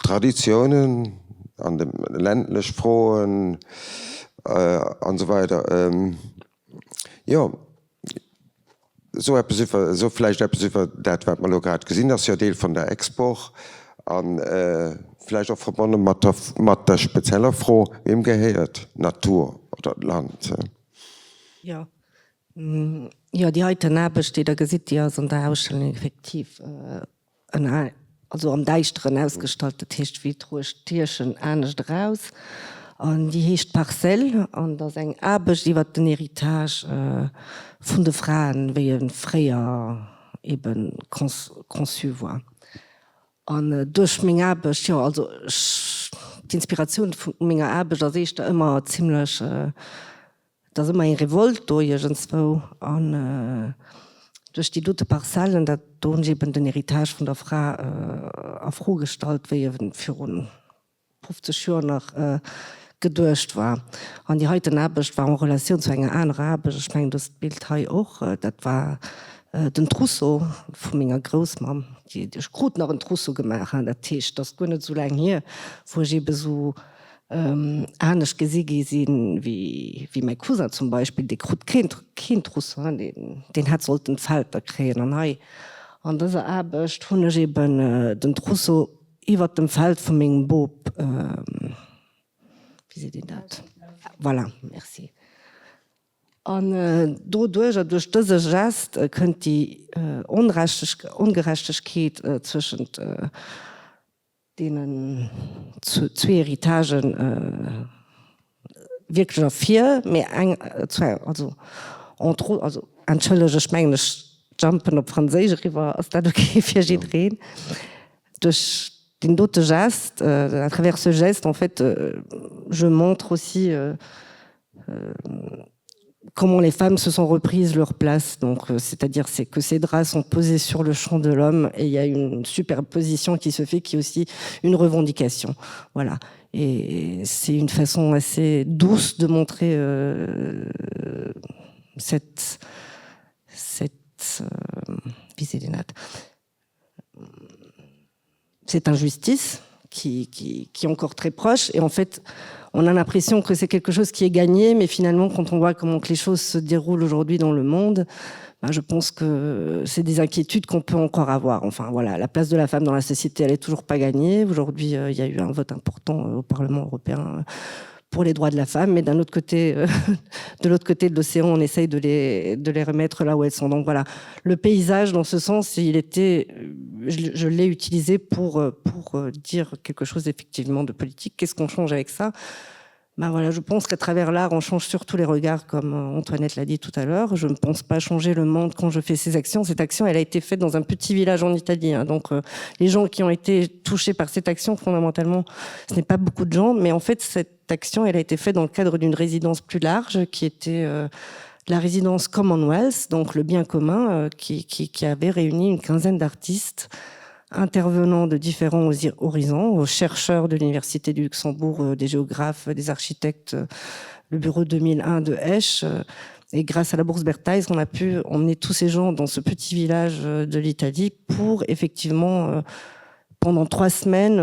Traditiounen, an de ländlech Froen an esou weider. Jo, so eppes iwwer, so vläicht eppes iwwer dat, wat mer elo grad gesinn. Ass jo Deel vun der Expo a vläicht och verbonne mat der, mat der spezieller Fro, Wiem gehéiert d'Natur oder d'Land? Jo, jo, déi heiten Aarbecht, déi Der gesitt, déi ass an der Ausstellung effektiv ënner, also am Däischteren ausgestallt, dat heescht wéi d'Roueg Tierchen anescht eraus. An déi heescht Parcelle an dat ass eng Aarbecht iwwert den Héritage vun de Fraen, wéi e fréier ebe conçu war. An duerch meng Aarbecht, jo, also ech, d'Inspiratioun vu menger Aarbecht ass éischter ëmmer zimlech, et ass ëmmer eng Revolte do iergendswou. An duerch déi dote Parzellen, dat, do hunn ech eben den Héritage vun der Fra a Fro gestallt, wéi e virun 50 Joer nach geduecht war. An déi heiten Aarbecht war en Relatioun zu enger anerer Aarbecht, ech mengen, do ass d'Bild hei och, dat war den Trousseau vu menger Groussmamm, déi, ech krut nach en Trousseau gemaach, dat heescht, dat ass guer net esou laang hier, wou ech eebe esou anescht gesi gi sinn, wéi mäi Cousin zum Beispill, dee krut keen, keen Trousseau, deen, deen hätt sollten d'Felter kréien. An hei an dëser Aarbecht hunn ech eeben den Trousseau Iwwert dem Feld vu mengem Bop, wéi seet een dat? Voilà, merci. An doduercher, duerch dëse Gest, kënnt déi Ongerechtegkeet zwëschent deenen zwee Héritagen wierklech ervir, mee eng, zwar, also entre autres, also entschëlleg, ech mengen ech jumpen op Franséisch eriwwer, ass dat ok fir jiddereen? Duerch deen dote Gest, à travers ce geste en fait, je montre aussi. comment les femmes se sont reprises leur place donc euh, c'est-à-dire c'est que ces draps sont posés sur le champ de l'homme et il y a une superposition qui se fait qui est aussi une revendication voilà et c'est une façon assez douce de montrer euh, cette cette euh, cette injustice qui, qui, qui est encore très proche et en fait on a l'impression que c'est quelque chose qui est gagné mais finalement quand on voit comment que les choses se déroulent aujourd'hui dans le monde ben, je pense que c'est des inquiétudes qu'on peut encore avoir enfin voilà la place de la femme dans la société elle est toujours pas gagnée aujourd'hui euh, il y a eu un vote important euh, au parlement européen euh, pour les droits de la femme mais d'un autre côté euh, de l'autre côté de l'océan on essaye de les de les remettre là où elles sont donc voilà le paysage dans ce sens il était je, je l'ai utilisé pour euh, pour euh, dire quelque chose effectivement de politique qu'est-ce qu'on change avec ça ben voilà je pense qu'à travers l'art on change surtout les regards comme euh, Antoinette l'a dit tout à l'heure je ne pense pas changer le monde quand je fais ces actions cette action elle a été faite dans un petit village en Italie hein. donc euh, les gens qui ont été touchés par cette action fondamentalement ce n'est pas beaucoup de gens mais en fait cette action elle a été faite dans le cadre d'une résidence plus large qui était euh, la résidence Commonwealth donc le bien commun euh, qui, qui, qui avait réuni une quinzaine d'artistes intervenants de différents horizons aux chercheurs de l'université du Luxembourg euh, des géographes des architectes euh, le bureau 2001 de Esch euh, et grâce à la bourse Berthaïs on a pu emmener tous ces gens dans ce petit village de l'Italie pour effectivement pendant trois semaines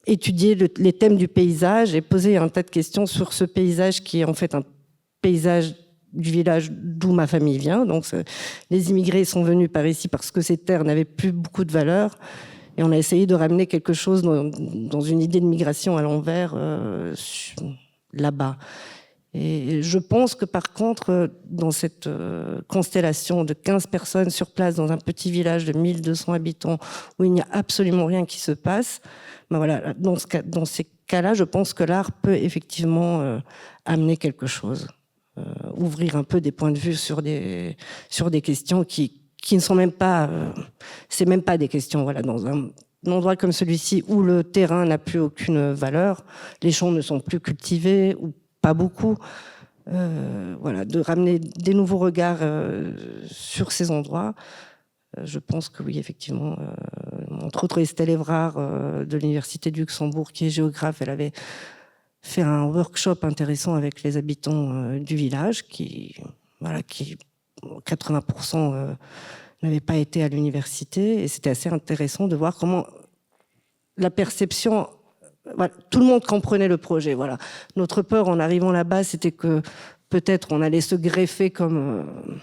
étudier le, les thèmes du paysage et poser un tas de questions sur ce paysage qui est en fait un paysage du village d'où ma famille vient. Donc les immigrés sont venus par ici parce que ces terres n'avaient plus beaucoup de valeur et on a essayé de ramener quelque chose dans, dans une idée de migration à l'envers euh, là-bas. Et je pense que par contre dans cette euh, constellation de 15 personnes sur place dans un petit village de 1200 habitants où il n'y a absolument rien qui se passe, ben voilà, dans, ce cas, dans ces cas-là, je pense que l'art peut effectivement euh, amener quelque chose euh, ouvrir un peu des points de vue sur des, sur des questions qui, qui ne sont même pas euh, c'est même pas des questions voilà dans un endroit comme celui-ci où le terrain n'a plus aucune valeur les champs ne sont plus cultivés ou pas beaucoup euh, voilà de ramener des nouveaux regards euh, sur ces endroits euh, je pense que oui effectivement euh, entre autres Estelle Evrard euh, de l'université du Luxembourg qui est géographe elle avait fait un workshop intéressant avec les habitants euh, du village qui voilà qui 80% euh, n'avaient pas été à l'université et c'était assez intéressant de voir comment la perception voilà, tout le monde comprenait le projet voilà notre peur en arrivant là-bas c'était que peut-être on allait se greffer comme euh,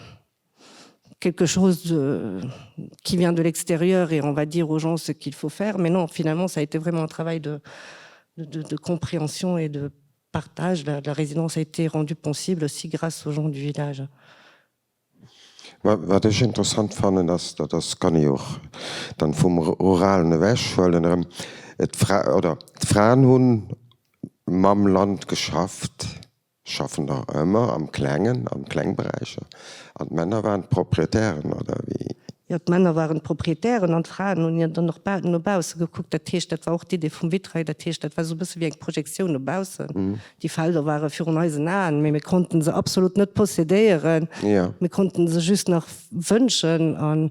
quelque chose de, qui vient de l'extérieur et on va dire aux gens ce qu'il faut faire mais non finalement ça a été vraiment un travail de de, de compréhension et de partage. La, la résidence a été rendue possible aussi grâce aux gens du village. Wat ech interessant fannen ass, dat ass, kann ee jo och dann vum Ruralen ewech huelen erëm, d'Fra oder d'Fraen hunn mam Land geschafft, Schaffen nach ëmmer am Klengen, am Klengberäicher. An d'Männer waren d'Proprietären, oder wéi? Jo, d'Männer waren d'Proprietären an d'Fraen hunn jo dann och no bausse gekuckt. Dat heescht, dat war och d'Idee vum Vitrail, dat heescht, dat war esou e bësse wéi eng Projektioun no baussen. Déi Felder ware virun eisen Aen, mee mir konnten se absolut net possedéieren. Mir konnten se just nach wënschen. An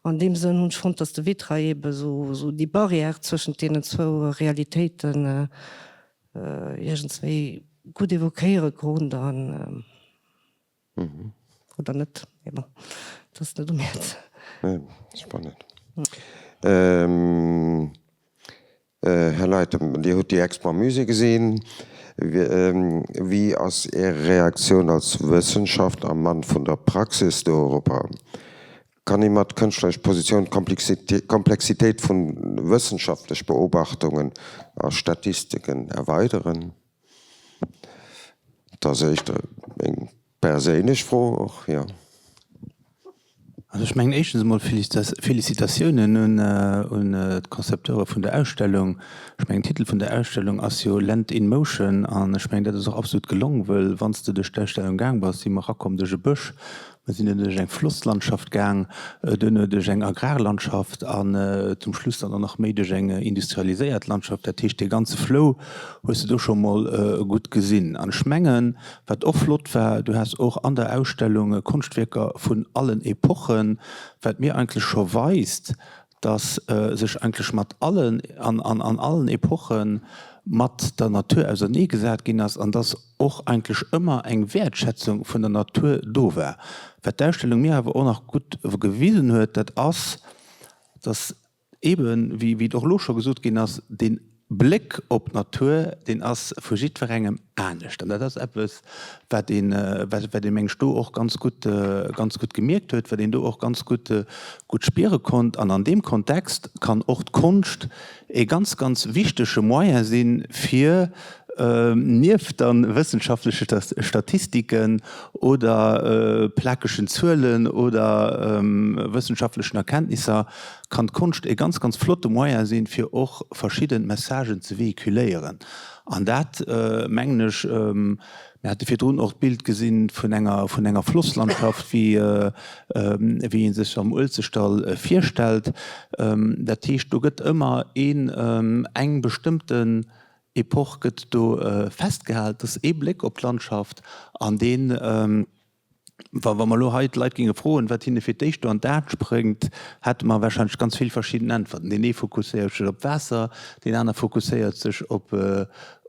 an deem Sënn hunn ech fonnt, datt de Vitrail eebe esou déi Barrière zwëschent deenen zwou Realitéiten iergendswéi gutt evoquéiere konnt an oder net, mee bon, dat ass net u mir ze. Nee, spannend. Här Leytem, Dir hutt déi Expo am Musée gesinn. Wéi ass Är Reaktioun als Wëssenschaftler a Mann vun der Praxis doropper? Kann ee mat kënschtleresch Positioun d'Komplexitéit vun wëssenschaftlech Beobachtungen a Statistiken erweideren? Dat ass éischter eng perséinlech Fro och, jo. Also ech mengen éischtens emol Félicitatiounen un d'Concepteure vun der Ausstellung. Ech mengen den Titel vun der Ausstellung ass jo Land in Motion an ech mengen dat ass och absolut gelong, wëll wann s de duerch d'Ausstellung gaang bass, si mer erakomm duerch e Bësch. Mer sinn duerno duerch eng Flosslandschaft gaang, duerno duerch eng Agrarlandschaft an zum Schluss dann och nach méi duerch eng industrialiséiert Landschaft. Dat heescht, dee ganze Flow hues de do scho mol gutt gesinn. An ech mengen, wat och flott war, du has och an der Ausstellung Konschtwierker vun allen Epochen, wat mir eigentlech scho weist, dass sech eigentlech mat allen, an an allen Epochen mat der Natur auserneegesat ginn ass an dass och eigentlech ëmmer eng Wäertschätzung vun der Natur do war. Wat d'Ausstellung mir awer och nach gutt gewisen huet, dat ass, dass Eben, wéi et och elo scho gesot ginn ass, dee Bléck op d'Natur, deen ass vu jiddwerengem anescht. An dat ass eppes, wat een, wat ee meng ech do och ganz gutt, ganz gutt gemierkt huet, wat een do och ganz gutt, gutt spiere konnt. An an deem Kontext kann och d'Konscht e ganz, ganz wichtege Moyen sinn, fir nieft da wëssenschaftleche Statistiken oder plakegen Zuelen oder wëssenschaftlechen Erkenntnisser, kann d'Konscht e ganz, ganz flotte Moyen sinn, fir och verschidde Messagen ze véhiculéieren. An dat, mengen ech, mir hate virdrun och d'Bild gesinn vun enger, vun enger Flosslandschaft, wéi, wéi ee sech am Uelzechtdall virstellt. Dat heescht, do gëtt ëmmer een, eng bestëmmten Epoch gëtt do festgehal. Dat ass ee Bléck op d'Landschaft an deen, Wa mer elo hei d'Leit géinge froen, wat hinne fir d'éischt do an d'Aen spréngt, hätte mer warscheinlech ganz vill verschidden Äntwerten. Deen ee fokusséiert sech op d'Waasser, deen aner fokusséiert sech op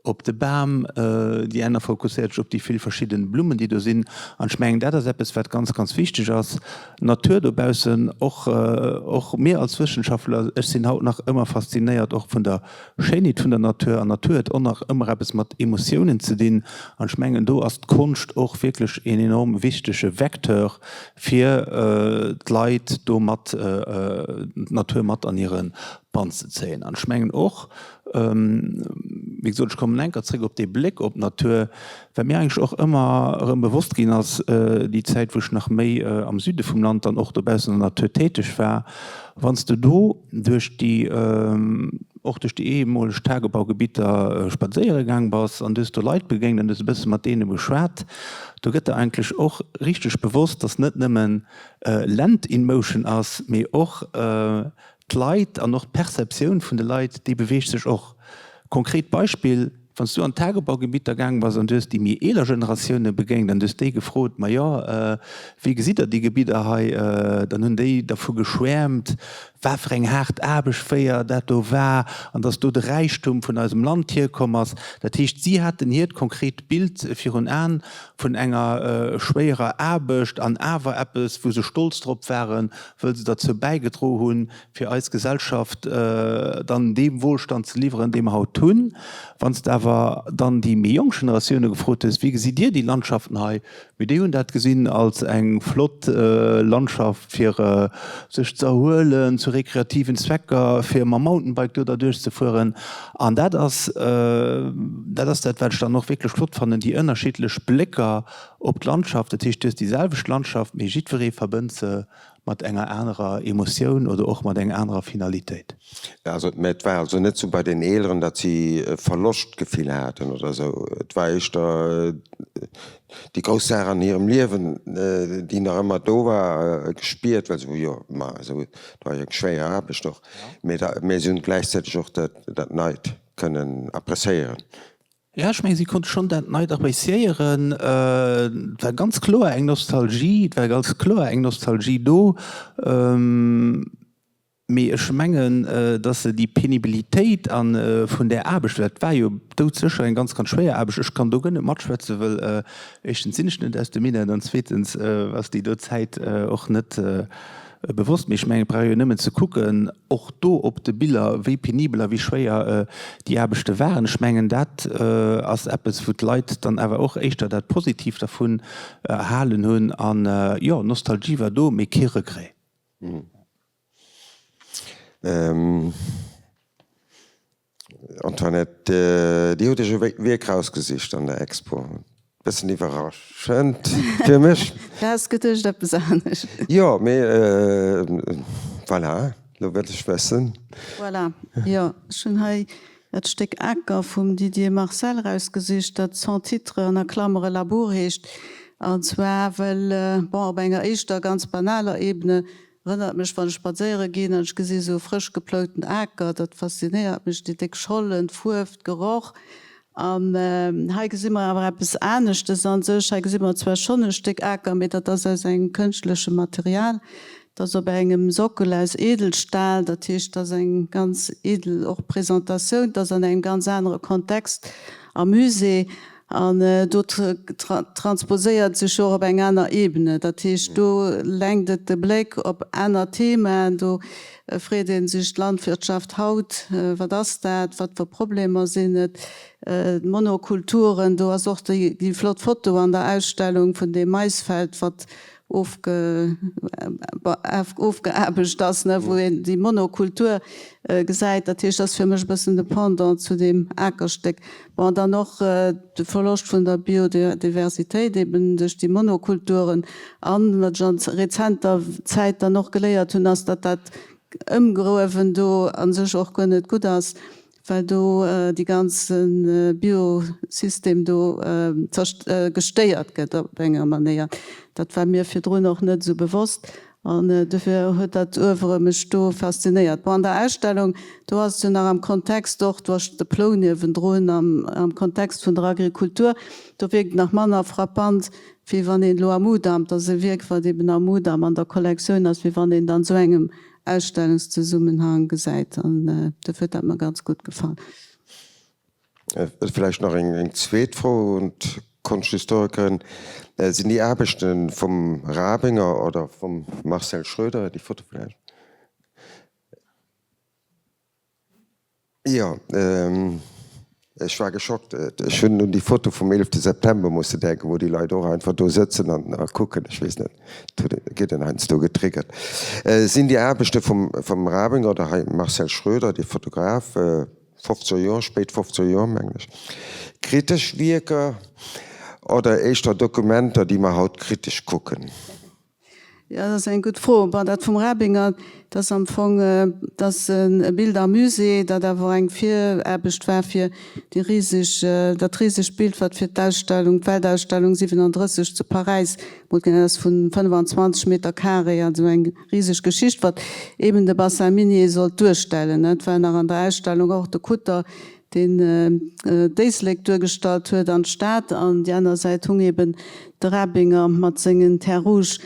op de Bam, déi aner fokusséiert sech op déi vill verschidden Blummen, déi do sinn. An ech mengen, dat ass eppes, wat ganz, ganz wichteg ass. D'Natur dobaussen, och och mir als Wëssenschaftler, ech sinn haut nach ëmmer faszinéiert och vun der Schéinheet vun der Natur, an Natur huet och nach ëmmer eppes mat Emotiounen ze dinn, an ech mengen do ass d'Konscht och wierklech een enorm wichtege Vecteur fir d'Leit do mat d'Natur mat an hire Bann ze zéien. An ech mengen och, wéi gesot, ech kommen enker zréck op dee Bléck op d'Natur, wat mir eigentlech och ëmmer erëm bewosst ginn ass, déi Zäit wou ech nach méi am Süde vum Land dann och dobaussen an der Natur täteg war, wann s de do duerch déi, och duerch déi ehemaleg Tagebaugebitter spadséiere gaang bass an du hues do Leit begéint an du hues e bësse mat deene geschwat, do gëtt der eigentlech och richteg bewosst, dass net nëmmen Land in motion ass, mee och d'Leit an och d'Perceptioun vun de Leit, déi beweegt sech och. Konkret Beispill, Wann s du an d'Tagebaugebitter gaang bass an du hues déi méi eeler Generatioune begéint an du hues déi gefrot, Ma jo, wéi gesitt der déi Gebidder hei? Dann hunn déi dervu geschwäermt, wat fir eng haart Aarbecht fréier dat do war an dass do de Räichtum vun eisem Land hierkomm ass. Dat heescht, si haten hiert konkret Bild virun Aen vun enger schwéierer Aarbecht an awer eppes, wou se stolz drop waren, wëll se derzou bäigedro hunn, fir eis Gesellschaft dann dee Wohlstand ze liwweren, dee mer haut hunn. Wann s de awer dann déi méi jonk Generatioune gefrot hues, Wéi gesitt Dir déi Landschaften hei? Mee déi hunn dat gesinn als eng flott Landschaft, fir sech ze erhuelen, zu rekreativen Zwecker, fir mam Mountainbike do derduerch ze fueren. An dat ass dat ass dat, wat ech dann och wierklech flott fannen, déi ënnerschiddlech Blécker op d'Landschaft. Dat heescht, du hues déi selwecht Landschaft, mee jiddweree verbënnt se mat enger anerer Emotioun oder och mat enger anerer Finalitéit. Also, mä et war also net sou bei den Eeleren, datt si e Verloschtgefill haten oder sou. Et war éischter déi grouss Saach an hirem Liewen, déi nach ëmmer do war, gespiert, well se, jo, ma esou, et war jo eng schwéier Aarbecht och, mä da, mä si hunn gläichzäiteg och dat, dat Neit kënnen appreciéieren. Jo, ech mengen, si konnte schonn dat Neit appréciéieren. Et war ganz kloer eng Nostalgie, et war ganz kloer eng Nostalgie do. Mee ech mengen, datt se déi Penibilitéit a vun där Aarbecht, well dat war jo doudsécher eng ganz, ganz schwéier Aarbecht, ech kann do guer net matschwätzen, well éischtens sinn ech net aus dem Minett an zweetens ass déi do Zäit och net bewosst. Mee ech mengen, et brauch ee jo nëmmen ze kucken, och do op de Biller, wéi penibel a wéi schwéier déi Aarbechte waren. Ech mengen, dat ass eppes, wou d'Leit dann awer och éischter dat Positiivt dervun erhalen hunn. An jo, Nostalgie war do, mee kee Regret. Antoinette, Dir hutt Iech e Wierk rausgesicht an der Expo. Bëssen iwwerraschend fir mech. Du has geduecht eppes anescht. Jo, mee voilà, lo wëll ech wëssen. Voilà, jo, ech hunn hei dat Stéck Aker vum Didier Marcel rausgesicht, dat Sans titre an a Klammere Labour heescht. An zwar well, bon, op enger éischter ganz banaler Ebene erënnert mech, wann ech spadséiere ginn an ech gesi sou e frësch geplouten Aker, dat faszinéiert mech, déi déck Schollen, d'Fuerf, d'Geroch. An hei gesi mer awer eppes aneschtes an sech. Hei gesi mer zwar schonn e Stéck Aker, mee dat ass aus engem kënschtleche Material. Dat ass op engem Sockel aus Edelstahl, dat heescht, dat ass eng ganz edel och Presentatioun. Dat ass an engem ganz anere Kontext am Musée. An do transposéiert sech och op eng aner Ebene. Dat heescht, do lenkt et de Bléck op aner Themaen. Do freet ee sech, d'Landwirtschaft haut, wat ass dat, wat fir Problemer sinn et, d'Monokulturen. Do ass och déi flott Foto an der Ausstellung vun deem Maisfeld, wat ofgeaarbecht ass, wou een déi Monokultur gesäit. Dat heescht, dat ass fir mech e bëssen de Pendant zu deem Akerstéck. Bon, dann och de Verloscht vun der Biodiversitéit eben duerch déi Monokulturen. An wat ech an rezenter Zäit dann och geléiert hunn, ass, datt dat Ëmgruewen do a sech och guer net gutt ass, well do déi ganze Biosystem do gestéiert gëtt op enger Manéier. Dat war mir virdrun och net esou bewosst an dofir huet dat Oeuvre mech do faszinéiert. Bon, an der Ausstellung, do ass et jo nach am Kontext och, do ass de Plou niewendrun, am Kontext vun der Agrikultur, do wierkt et nach manner frappant, wéi wann een elo am Mudam, dat ass e Wierk, wat eben am Mudam an der Kollektioun ass, wéi wann een et an esou engem Ausstellungszesummenhang gesäit an dofir huet dat mer ganz gutt gefall. Vläicht nach eng zweet Fro un d'Konschthistorikerin, Sinn déi Aarbechte vum Rabinger oder vum Marcel Schroeder, déi Foto vläicht? Jo, ech war geschockt. Ech hunn un déi Foto vum 11 September musse denken, wou déi Leit och einfach do sëtzen an kucken. Ech weess net, et gëtt een heiansdo getriggert. Sinn déi Aarbechte vum Rabinger oder hei Marcel Schroeder, dee Fotograf, fofzeger Joer, spéit fofzeger Joer mengen ech, kritesch Wierker oder éischter Dokumenter, déi mer haut kritesch kucken? Jo, dat ass eng gutt Fro. Bon, dat vum Rabinger, dat ass am Fong, dat ass e Bild am Musée, dat awer eng Viraarbecht war fir déi riseg, dat risegt Bild, wat fir d'Ausstellung, d'Weltausstellung 37 zu Paräis gemoolt ginn ass, vu 25 Meter carré, also eng riseg Geschicht, wat eben de Bassin minier sollt duerstellen. Et war nach an der Ausstellung och de Kutter, deen d'Éislek duergestallt huet an d'Stad, an déi aner Säit hung eben de Rabinger mat sengen Terres Rouges.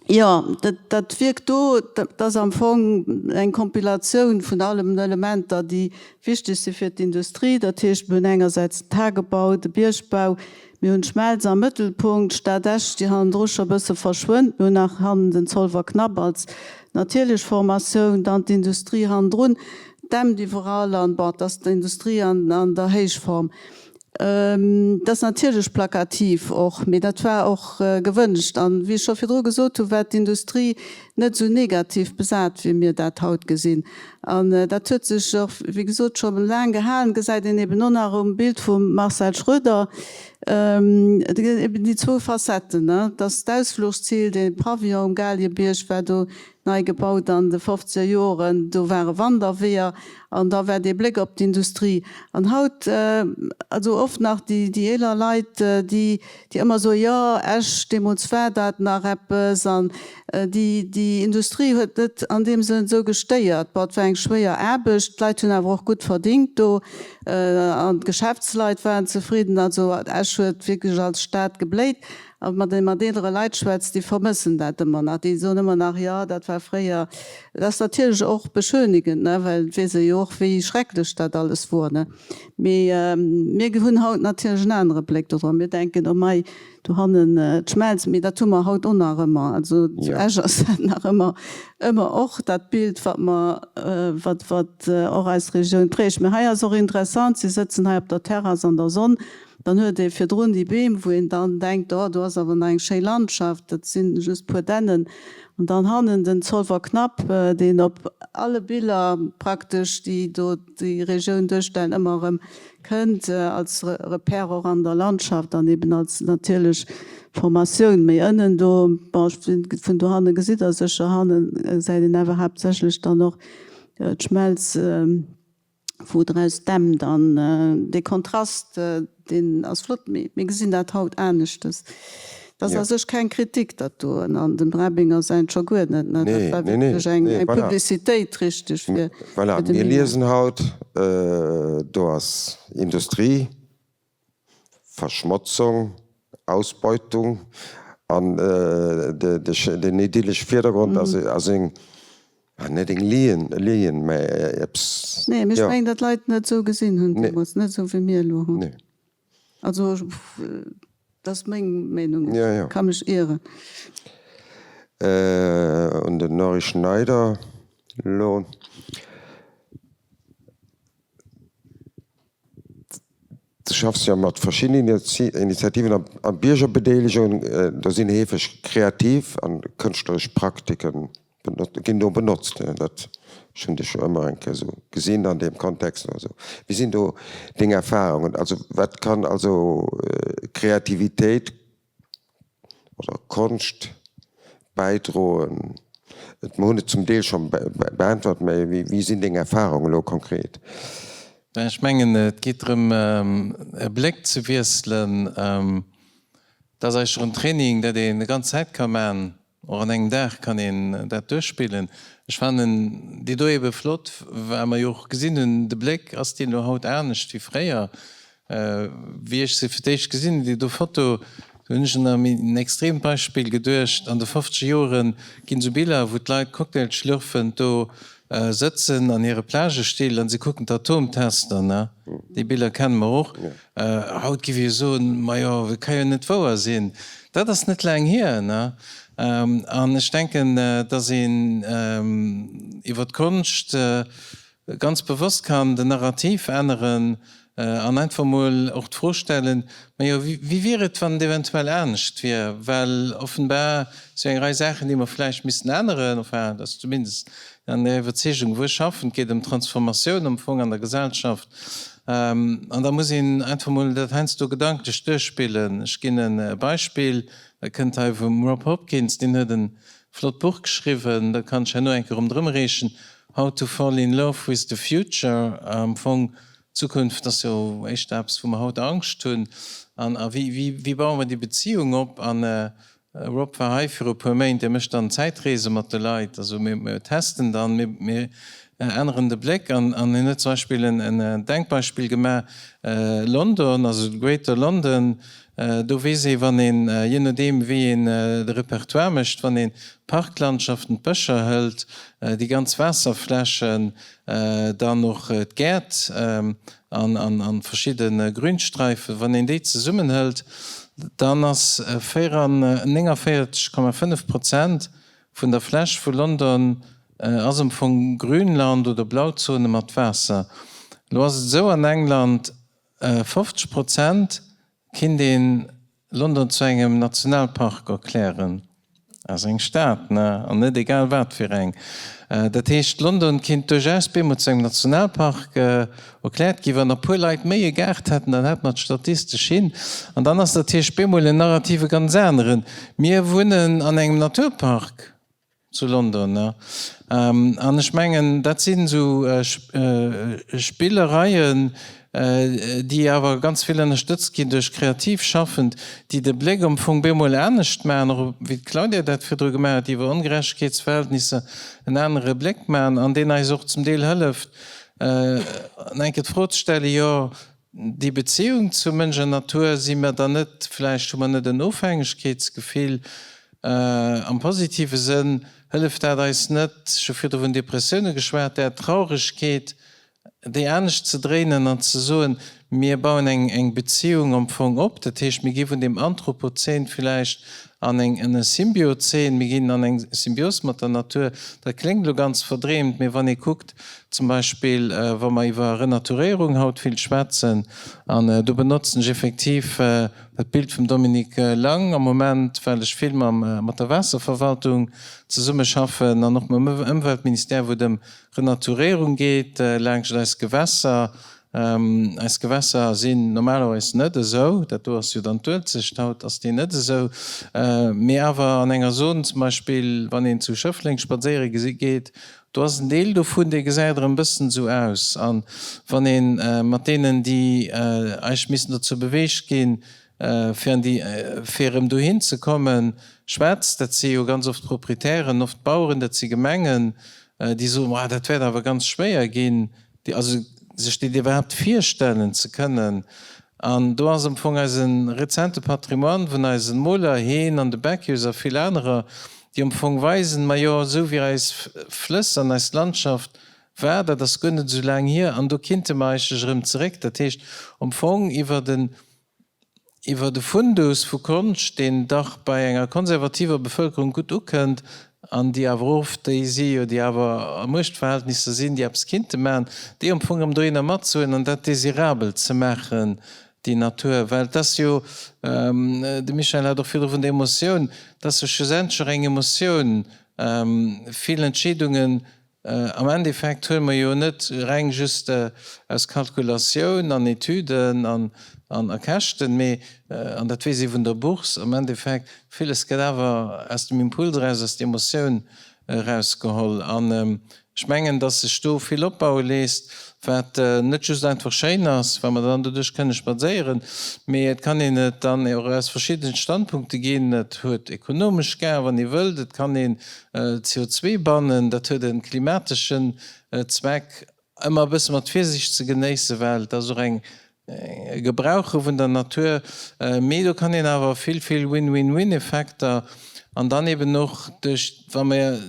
Jo, dat Wierk do, dat ass am Fong eng Kompilatioun vun allen Elementer, déi wichteg si fir d'Industrie. Dat heescht, mir hunn engersäits den Tagebau, de Biergbau, mir hunn d'Schmelz am Mëttelpunkt, d'Stad Esch, déi hannendru scho e bësse verschwënnt, mir hunn nach hannen den Zolwer Knapp als natierlech Formatioun, dann d'Industrie hannendrun. Dämmt iwwerall an, bon, et ass d'Industrie an der Héichform. Dat ass natierlech plakativ och, mee dat war och gewënscht. An, wéi ech scho virdru gesot hunn, war d'Industrie net esou negativ besat, wéi mir dat haut gesinn. An dat huet sech och, wéi gesot, scho laang gehalen. Gesäit een eben och nach um Bild vum Marcel Schroeder eben déi zwou Facetten, ne? Et ass d'Ausfluchszil, dee Pavillon um Galiebierg war do Nei gebaut an de fofzeger Joren, do ware Wanderweeër an da war dee Bléck op d'Industrie. An haut, also oft nach déi eeler Leit, déi déi ëmmer soen, jo Esch, deemools war dat nach eppes an déi déi Industrie huet net an deem Sënn esou gestéiert. Bon, et war eng schwéier Aarbecht, d'Leit hunn awer och gutt verdingt do an d'Geschäftsleit waren zefridden. Also Esch huet wierklech als Stad gebléit. A wann ee mat eelere Leit schwätzt, déi vermëssen dat ëmmer nach. Déi soen ëmmer nach, jo, dat war fréier. Dat ass natierlech och beschönigend, ne, well et weess ee jo och, wéi schrecklech dat alles wor, ne. Mee mir hunn haut natierlech en anere Bléck dodrop. Mir denken, oh mei, dohannen d'Schmelz. Mee dat hu mer haut och nach ëmmer. Also zu Esch ass dat nach ëmmer, ëmmer och dat Bild, wat mer, wat, wat och eis Regioun prägt. Mee hei ass och interessant, si sëtzen hei op der Terrass an der Sonn. Dann huet ee virdrun déi Beem, wou een dann denkt, oh, do ass awer nach eng schéi Landschaft, dat si just puer Dännen. An dann hannen den Zolwer Knapp, deen op alle Biller praktesch, déi do déi Regioun duerstellen, ëmmer erëm kënnt, als Repère och an der Landschaft an eben als natierlech Formatioun. Méi ënnen do, bon, vun dohanne gesitt Der sécher, hanne gesäit een awer haaptsächlech dann och d'Schmelz. wou draus dämmt an dee Kontrast. Deen ass flott, mee mir gesinn dat haut aneschtes. Dat ass a sech keng Kritik, dat do, an dem Rabinger säint scho guer net, ne? Dat war wierklech eng Publicitéit, richteg, fir de Minett. Voilà, mir liesen haut, do ass Industrie, Verschmotzung, Ausbeutung an den idyllesche Virdergrond ass eng, net eng Lien, mä eppes. Nee, mee ech mengen, datt d'Leit net esou gesinn hunn deemools, net esou wéi mir elo hunn. Also, dat ass meng Meenung, ech ka mech ieren. Un den Norry Schneider elo. Du schaffs jo mat verschiddenen Initiativen a Biergerbedeelegung. Do sinn heefeg kreativ a kënschtleresch Praktiken ginn do benotzt. Dat ech hunn dech jo ëmmer eng Kéier esou gesinn an deem Kontext oder esou. Wéi sinn do deng Erfarungen? Also wat kann also Kreativitéit oder Konscht bäidroen? Mer hunn et zum Deel scho beäntwert, mä wéi sinn deng Erfarungen elo konkret? Ech mengen, et geet drëm, e Bléck ze wiesselen. Dat ass eigentlech en Training, dat een déi ganz Zäit ka maachen. Och an engem Dag kann een dat duerchspillen. Ech fannen déi do ebe flott, well mer jo och gesinn hunn, de Bléck, ass deen elo haut anescht wéi fréier? Wéi ech se fir d'éischt gesinn hunn, déi do Foto, do hunn ech un en extreemt Beispill geduecht. An de fofzeger Jore ginn esou Biller, wou d'Leit Cocktail schlürfend do sëtzen an hire Plagestill an se kucken d'Atomtester, ne? Déi Biller kenne mer och. Haut giff ee soen, majo, dat ka jo net wouer sinn. Dat ass net laang hier, ne? An ech denken, datt een iwwer d'Konscht ganz bewosst kann den Narrativ änneren an einfach mol och d'Fro stellen, majo, wéi wier et, wann et eventuell anescht wier? Well offenbar si eng Rei Saachen, déi mer vläicht missten änneren, enfin, dat ass zumindest an der Iwwerzeegung, wou ech schaffen, et geet ëm Transformatioun am Fong an der Gesellschaft. An da muss een einfach mol dat heiansdo gedanklech duerchspillen. Ech ginn e Beispill, dat kënnt hei vum Rob Hopkins, deen huet e flott Buch geschriwwen, dat kann ech herno eng Kéier ronderëm reechen, How to fall in love with the future. Am Fong, d'Zukunft ass jo éischter eppes, wou mer haut Angscht hunn. An wéi baue mer déi Beziung op? An Rob war hei viru puer Méint, dee mécht dann Zäitreese mat de Leit, also mir testen dann, mir änneren de Bléck an hien huet zum Beispill en Denkbeispill gemaach, London, also Greater London, do weess ee wann een, je nodeem wéi een de Repertoire mécht, wann ee Parklandschaften, d'Bëscher hëlt, déi ganz Waasserflächen, dann och d'Gäert, an verschidde Grünstreifen, wann een déi zesummen hëlt, dann ass 49,5 Prozent vun der Fläch vu London ass am Fong Grünland oder Blauzone mat Waasser. Elo ass et esou an England, 50 Prozent Kinnt een London zu engem Nationalpark erklären? Ass eng Stad, ne? An net egal wat fir eng. Dat heescht, London kinnt duerchaus bemol zu engem Nationalpark erkläert ginn. Wann e puer Leit méi e Gaart hätten, dann hätt mer et statistesch hin. An dann ass natierlech bemol en Narrativ e ganz aneren. Mir wunnen an engem Naturpark. Zu London, ne? An ech mengen, dat sinn esou Spillereien, déi awer ganz vill ënnerstëtzt ginn duerch kreativ Schaffend, déi de Bléck am Fong bemol anescht maachen, och wéi d'Claudia dat virdru gemaach huet, iwwer Ongerechtegkeetsverhältnisser en anere Bléck maachen an deen eis och zum Deel hëlleft, an eng Kéier d'Fro ze stellen, jo, Déi Beziehung zu Mënsch an Natur, si mer dann net, vläicht hu mer net en Ofhängegkeetsgefill am positive Sënn, hëlleft dat eis net, ech hu virdru vun Depressioune geschwat, där Trauregkeet, déi anescht ze dréinen an ze soen, mir bauen eng Beziehung am Fong op, dat heescht, mir gi vun deem Anthropozän vläicht an eng en Symbiozän, mir ginn an eng Symbios mat der Natur. Dat kléngt elo ganz verdreemt, mee wann ee kuckt, zum Beispill wa mer iwwer Renaturéierung haut vill schwätzen, an do benotzen ech effektiv dat Bild vum Dominique Lang am Moment, well ech vill mam mat der Waasserverwaltung zesummeschaffen an och mam Ëmweltministère, wou et ëm Renaturéierung geet laangscht eis Gewässer, Eis Gewässer sinn normalerweis net esou, dat do ass jo dann d'Uelzecht, haut ass déi net esou, mee awer an enger Zon, zum Beispill wann een zu Schëffleng spadséiere geet. Do ass en Deel dovun, dee gesäit erëm e bëssen esou aus. A wann ee mat deenen, déi eigentlech missen dozou beweegt ginn, fir an déi, fir erëm dohin ze kommen, schwätzt, dat si jo ganz oft Proprietären, oft Baueren, dat si Gemengen, déi soen, Moah, dat wäert awer ganz schwéier ginn, déi, also sech dat iwwerhaapt virstellen ze kënnen. An do ass am Fong eise rezente Patrimoine vun eise Moler, heen an de Beckius a vill anerer, déi am Fong weisen, majo, esou wéi eis Flëss an eis Landschaft war, dat ass guer net esou laang hier, an do kinnte mer eigentlech erëm zeréck. Dat heescht am Fong iwwer en iwwer e Fundus vu Konscht, deen dach bei enger konservativer Bevëlkerung gutt ukënnt an déi awer oft déi si jo, déi awer a Muechtverhältnisser sinn, déi eppes kinnte maachen, déi am Fong erëm dohinner matzehuelen an dat désirabel ze maachen, déi Natur. Well et ass jo, de Michel hat och virdru vun der Emotioun, et ass jo schlussendlech och eng Emotioun, vill Entscheedungen Am Endeffekt huele mer jo net reng just aus Kalkulatioun an Etüden an a Käschten, mee, an dat weess ee vun der Bourse, am Endeffekt, villes gëtt awer aus dem Impuls eraus, aus der Emotioun erausgeholl. An ech mengen, dass sech do vill opbaue léisst, wat net just einfach schéin ass, well mer dann doduerch kënne spadséieren, mee et kann een et dann och aus verschiddenen Standpunkte ginn. Et huet ekonomesch Gain, wann ee wëllt, et kann een CO2 bannen, dat huet e klimateschen Zweck, ëmmer e bësse mat Virsiicht ze genéissen, well et ass och eng e Gebrauche vun der Natur, mee do kann een awer vill, vill Win-win-win-Effekter an dann eben och duerch, wa mir,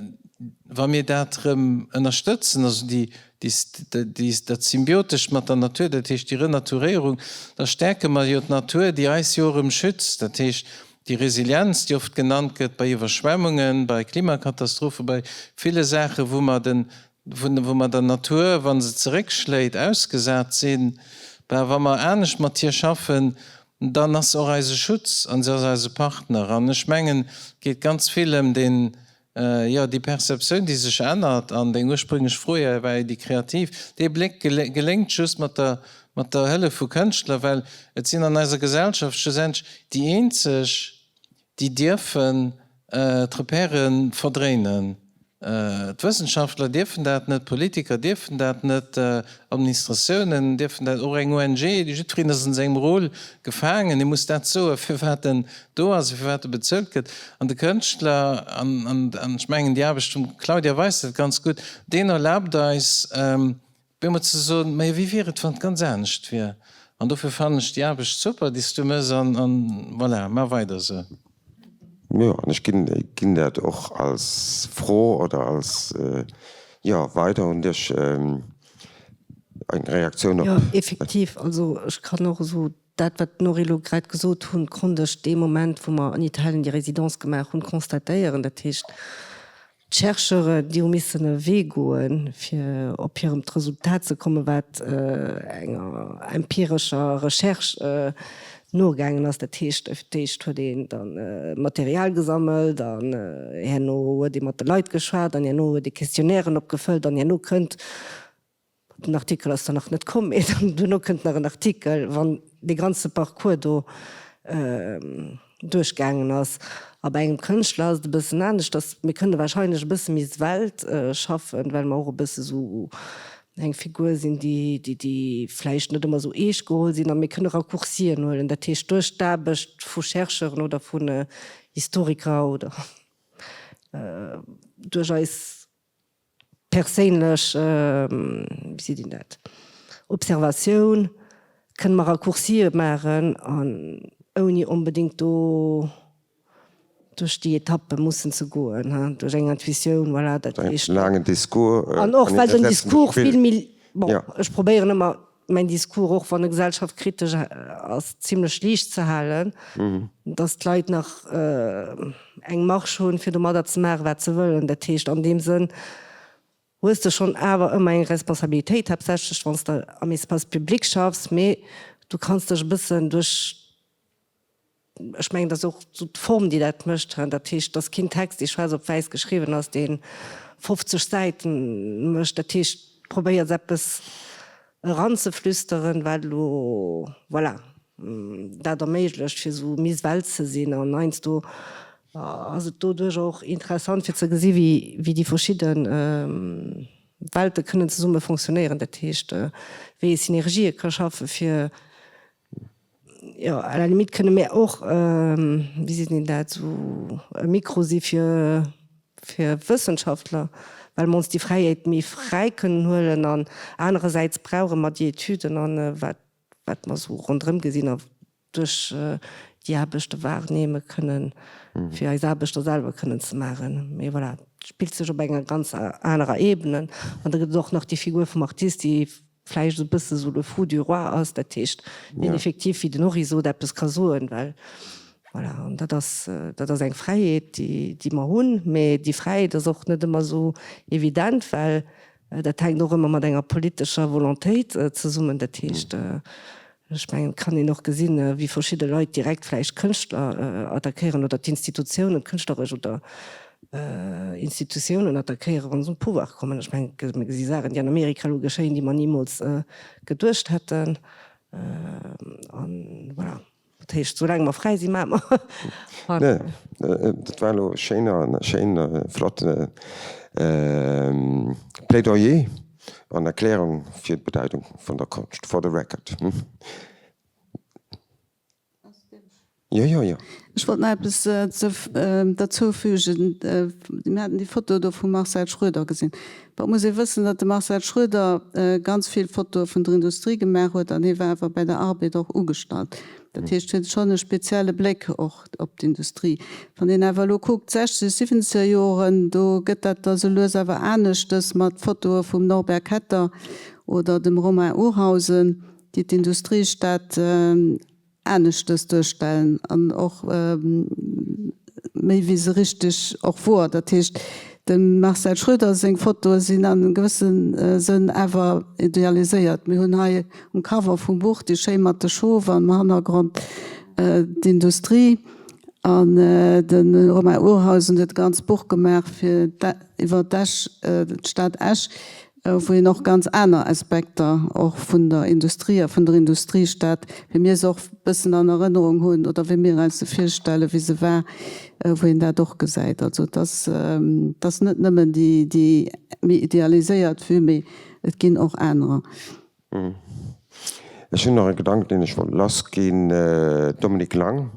wa mir dat erëm ënnerstëtzen, also déi, déi, dat Symbiotescht mat der Natur, dat heescht déi Renaturéierung, da stäerke mer jo d'Natur, déi eis jo erëm schützt. Dat heescht, déi Resilienz, déi oft genannt gëtt bei Iwwerschwemmungen, bei Klimakatastrophen, bei ville Saachen, wou mer den, wou mer der Natur, wa se zeréckschléit, ausgesat sinn, bah, wa mer anescht mat hir schaffen, dann ass se och eise Schutz an se ass eise Partner. An ech mengen, et geet ganz vill ëm deen, jo, déi Perceptioun, déi sech ännert. An deng ursprünglech Fro war jo déi kreativ. Dee Bléck geléngt just mat der, mat der Hëllef vu Kënschtler, well et sinn an eiser Gesellschaft schlussendlech déi eenzeg, déi dierfen d'Repèren verdréinen. D'Wëssenschaftler dierfen dat net, d'Politiker dierfen dat net, Administratiounen dierfen dat, och eng ONG, jiddwereen ass an sengem Rôle gefaangen, e muss dat soen, firwat en do ass a firwat e bezuelt gëtt. An de Kënschtler, an ech mengen déi Aarbecht vum Claudia weist dat ganz gutt, deen erlaabt eis, Op eemol ze soen, Majo, wéi wier et, wann et ganz anescht wier? An dofir fannen ech déi Aarbecht super, déi s du méchs, an, an voilà, maach weider esou. Jo, an ech ginn, ginn dat och als Fro oder als, jo, weider un dech, eng Reaktioun op. Jo, effektiv, also ech kann och esou dat, wat d'Nori elo grad gesot hunn, konnt ech dee Moment, wou mer an Italien déi Résidence gemaach hunn, constatéieren. Dat heescht, D'Chercheuren, déi hu missen e Wee goen, fir op hirem d'Resultat ze kommen, wat enger empirescher Recherche nogaangen ass. Dat heescht, fir d'éischt huet een da Material gesammelt an herno huet ee mat de Leit geschwat an herno huet ee Questionnairen opgefëllt an herno kënnt Den Artikel ass dann nach net komm, mee dann duerno kënnt nach en Artikel, wann dee ganze Parcours do duerchgaangen ass. A bei engem Kënschtler ass et e bëssen anescht, dass mir kënne wahrscheinlech e bësse méi svelte schaffen, well mer och e bësse sou eng Figur sinn, déi, déi, déi vläicht net ëmmer sou eescht geholl sinn a mir kënne Raccourcien huelen. Dat heescht, duerch d'Aarbecht vu Chercheuren oder vun Historiker oder duerch eis perséinlech, wéi seet een dat, Observatioun kënne mer Raccourcië maachen an ouni onbedéngt do duerch déi Etappe mussen ze goen, duerch eng Intuitioun, voilà, dat heescht. Laangen Discours. An och well den Discours vill méi, bon, ech probéieren ëmmer mäin Discours, och wann e gesellschaftskritesch ass, zimlech liicht ze halen, dass d'Leit nach eng Marge hunn, fir domadder ze maachen, wat se wëllen. Dat heescht, an deem Sënn hues de schonn awer ëmmer eng Responsabilitéit, haaptsächlech wann s de am Espace public schaffs, mee du kanns dech e bëssen duerch Ech mengen, dat ass och esou d'Form, déi dat mécht. Dat heescht, et ass keen Text, dee schwaarz op wäiss geschriwwen ass, dee 50 Säite mécht. Dat heescht, du probéiers eppes eranzeflüsteren, wat elo, voilà, dat erméiglecht, fir esou méi svelte ze sinn. An heiansdo. Ass et doduerch och interessant fir ze gesi wéi déi verschidde Welte kënnen zesumme fonctionnéieren, dat heescht wéi ee Synergië ka schaffe fir, jo à la limite kënne mir och, wéi seet een dat, esou e Mikro si fir fir Wëssenschaftler, well mer ons déi Fräiheet méi fräi kënnen huelen an anerersäits brauche mer déi Etüden an wat wat mer esou ronderëm gesinn a duerch déi Aarbechte wahrnehme kënnen, fir eis Aarbecht da selwer kënnen ze maachen. Mee voilà, et spillt sech op enger ganz anerer Ebene. An da gëtt et och nach déi Figur vum Artist, déi vläicht esou e bësse sou le fou du roi ass, dat heescht, deen effektiv, wéi den Henri sot, eppes ka soen, well voilà, an dat ass, dat ass eng Fräiheet, déi, déi mer hunn. Mee déi Fräiheet ass och net ëmmer esou evident, well dat hänkt och ëmmer mat enger politescher Volontéit zesummen. Dat heescht, Ech mengen, et kann een och gesinn, wéi verschidde Leit direkt vläicht Kënschtler attackéieren oder d'Institutiounen, kënschtleresch oder Institutiounen attackéieren, wa se un d'Pouvoir kommen. Ech mengen, mir gesi Saachen, déi an Amerika elo geschéien, déi mer nimools geduecht hätten. An voilà. Dat heescht, soulaang mer fräi sinn, maache mer. Nee, dat war elo e schéiner, schéin, flotte Plädoyer an Erklärung fir d'Bedeidung vun der Konscht, for the record. Jo, jo, jo. Ech wollt nach eppes derzou fügen. Mir haten déi Foto do vum Marcel Schroeder gesinn. Bon, et muss ee wëssen, datt de Marcel Schroeder ganz vill Fotoe vun der Industrie gemaach huet an hie war awer bei der Arbed och ugestallt. Dat heescht, hien huet schonn e spezielle Bléck och op d'Industrie. Wann een awer elo kuckt, sechzeg, siwwenzeger Joren, do gëtt dat da sou lues awer aneschtes mat Fotoe vum Norbert Ketter oder dem Romain Urhausen, déi d'Industriestad aneschtes duerstellen an och méi wéi se richteg och wor. Dat heescht, dem Marcel Schroeder seng Fotoe sinn an engem gewësse Sënn awer idealiséiert. Mir hunn hei um Cover vum Buch déi schéi mat de Schof an am Hannergrond d'Industrie. An de Romain Urhausen huet e ganzt Buch gemaach fir iwwer d'Esch, d'Stad Esch. wou een och ganz aner Aspekter och vun der Industrie a vun der Industriestad, wéi mir se och bëssen an Erënnerung hunn oder wéi mir eis se virstellen, wéi se war, wou een dat och gesäit. Also et ass, et ass net nëmmen déi, déi méi idealiséiert Vue, mee et ginn och anerer. Ech hunn nach e Gedanken, deen ech wollt lassginn, Dominique Lang.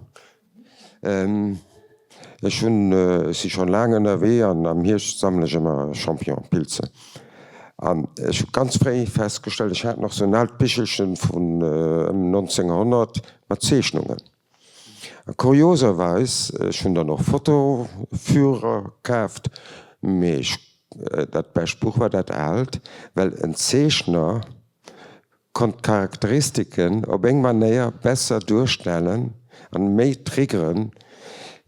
Ech hunn, ech si schonn laang ënnerwee an am Hierscht sammelen ech ëmmer Champignon, Pilzen. An ech hu ganz fréi festgestallt, ech hat nach sou en aalt Bichelchen vun ëm 1900 mat Zeechnungen. A kurioserweis, ech hunn dann och Fotoführer kaaft, mee ech, dat bescht Buch war dat aalt, well en Zeechner konnt d'Charakteristiken op eng Manéier besser duerstellen an méi triggeren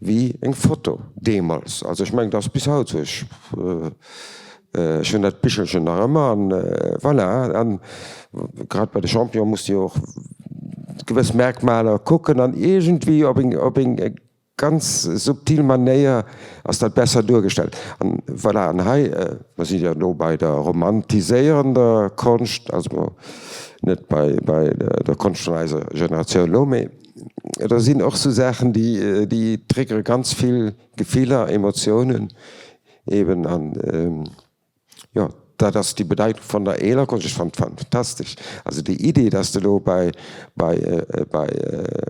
wéi eng Foto deemols. Also ech mengen dat ass bis haut sou, ech ech hunn dat Bichelchen nach ëmmer an voilà. An grad bei de Champignon muss de jo och gewëss Merkmaler kucken an iergendwéi op eng op eng Ganz subtil Manéier ass dat besser duergestellt. An voilà, an hei, mer si jo elo bei der romantiséierender Konscht, also net bei bei der Konscht vun eiser Generatioun elo, mee da sinn och sou Saachen, déi déi triggere ganz vill Gefiller, Emotiounen eben an. Jo, dat ass déi Bedeitung vun der eeler Konscht. Ech fannen et fantastesch. Also déi Idee, dass de elo bei, bei, bei,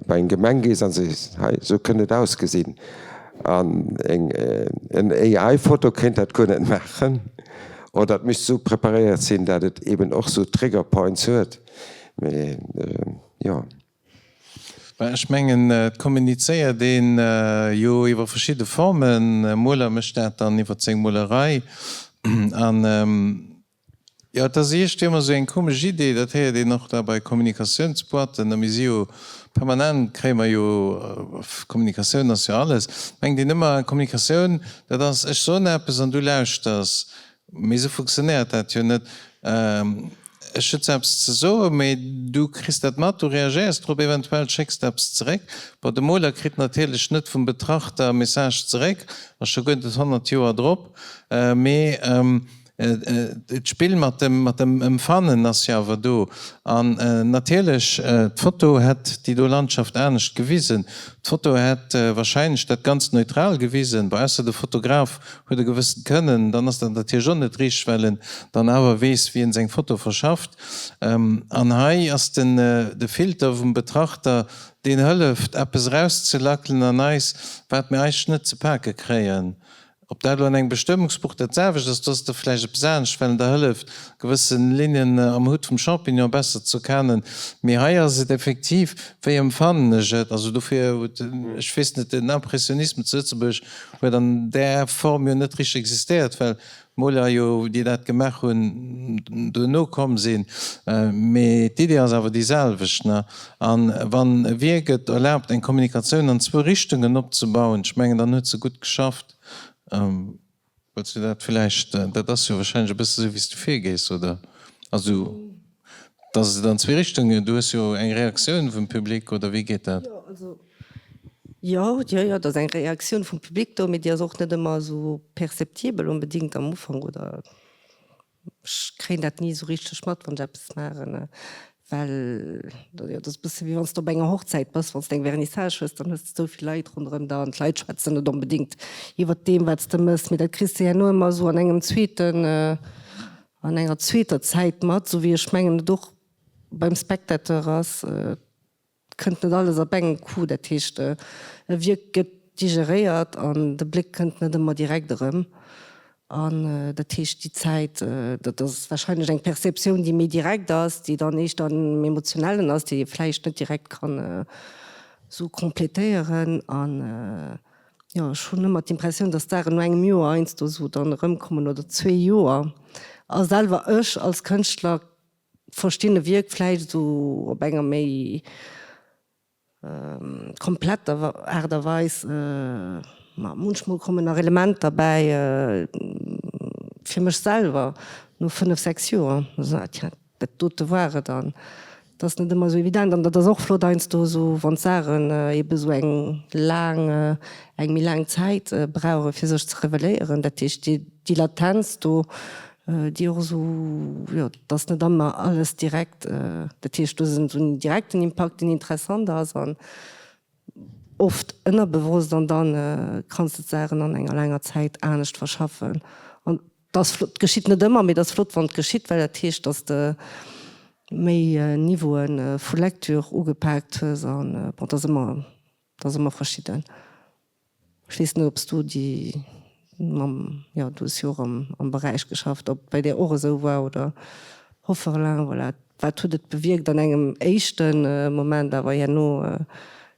bei eng Gemeng gees a sees, hei, esou kënnt et ausgesinn. An eng, en AI-Foto kéint dat guer net maachen. Oder et misst esou preparéiert sinn, dat et eben och esou Trigger Points huet. Mee jo. Mä ech mengen, et kommunizéiert een jo iwwer verschidde Formen. E Moler mécht dat dann iwwer seng Molerei. An, jo, et ass iergendwéi ëmmer esou eng komesch Idee, dat héiert een och da bei Kommunikatiounsboîten, a mir si jo permanent, kréie mer jo, Kommunikatioun ass jo alles, mengt een ëmmer, Kommunikatioun, dat ass, ech soen eppes an du lauschters. Mee esou funktionéiert dat jo net. Ech hunn zwar eppes ze soen, mee du kriss dat mat, du reagéiers drop, eventuell schécks de eppes zeréck. Bon, de Moler kritt natierlech net vum Betrachter e Message zeréck, a scho guer net 100 Joer drop, mee. D'Spill mat dem, mat dem Emfannen ass jo awer do. An natierlech, d'Foto hätt déi do Landschaft anescht gewisen. D'Foto hätt wahrscheinlech dat Ganzt neutral gewisen. Bon, ausser de Fotograf huet e gewëssent Kënnen, dann ass dat natierlech och net richteg, well en dann awer weess, wéi en seng Foto verschafft. An hei ass den, de Filter vum Betrachter, deen hëlleft, eppes erauszelackelen an eis, wat mir eigentlech net ze pake kréien. Ob dat elo an engem Bestëmmungsbuch dat selwecht ass, do ass et da vläicht eppes anescht, well en der hëlleft, gewësse Linnen am Hutt vum Champignon besser ze erkennen. Mee hei ass et effektiv, wéi emfannen ech et? Also dofir huet, ech weess net, den Impressionisme zu Lëtzebuerg huet an där Form jo net richteg existéiert, well d'Moler jo, déi dat gemaach hunn, duerno komm sinn. Mee d'Idee ass awer déi selwecht, ne? An wann e Wierk et erlaabt, eng Kommunikatioun an zwou Richtungen opzebauen, ech mengen, dann huet se gutt geschafft. Wëlls du dat villäicht, dat ass jo wahrscheinlech e bësse sou, wéi s du virgees, oder? Also, dass et an zwee Richtungen, du hues jo eng Reaktioun vum Public, oder wéi geet dat? Jo, also, jo, jo, jo, et ass eng Reaktioun vum Public do, mee déi ass och net ëmmer esou perceptibel onbedéngt am Ufank, oder? Ech kréien dat ni esou richteg mat, wann ech eppes maachen, well jo, dat ass e bësse wéi wann s de op enger Hochzäit bass, wann s de eng Vernissage hues, dann hues de esou vill Leit ronderëm der an d'Leit schwätzen net onbedéngt iwwert deem, wat s de méchs, mee dat kriss de herno ëmmer esou an engem zweeten, an enger zweeter Zäit mat, esou wéi ech mengen et och beim Spectateur ass. Et kënnt net alles op engem Coup, dat heescht e Wierk gëtt digeréiert an de Bléck kënnt net ëmmer direkt erëm. An dat heescht déi Zäit, dat ass warscheinlech eng Perceptioun, déi méi direkt ass, déi dann éischter am Emotionellen ass, déi ee vläicht net direkt kann esou completéieren. An jo, ech hunn ëmmer d'Impressioun, datt d'Saachen no engem Joer heiansdo esou dann erëmkommen oder zwee Joer. A selwer ech als Kënschtler Verstinn e Wierk vläicht esou op enger méi kompletter Aart a Weis. Ma munchmol kommen nach Elementer bäi fir mech selwer no 5, 6 Joer. Ah tiens, dat dote war et. An dat ass net ëmmer esou evident. An dat ass och flott heiansdo esou, wann d'Saachen eebe esou eng laang, eng méi laang Zäit brauche fir sech ze reveléieren. Dat heescht, déi Latenz do, déi och esou, jo, et ass net ëmmer alles direkt, dat heescht, do ass esou en direkten Impakt, deen interessant ass an oft ënnerbewosst an da kanns de d'Saachen an enger laanger Zäit anescht verschaffen. An et ass flott, et geschitt net ëmmer, mee et ass flott, wann et geschitt, well dat heescht, datt s de méi Niveaue vu Lecture ugepaakt hues an, bon, et ass ëmmer, et ass ëmmer verschidden. Ech weess net, ob s du déi mam, jo, du hues jo och am, am Beräich geschafft, ob et bei där och esou war oder Hofferlin, voilà. Wat huet et bewierkt an engem éischte Moment, awer herno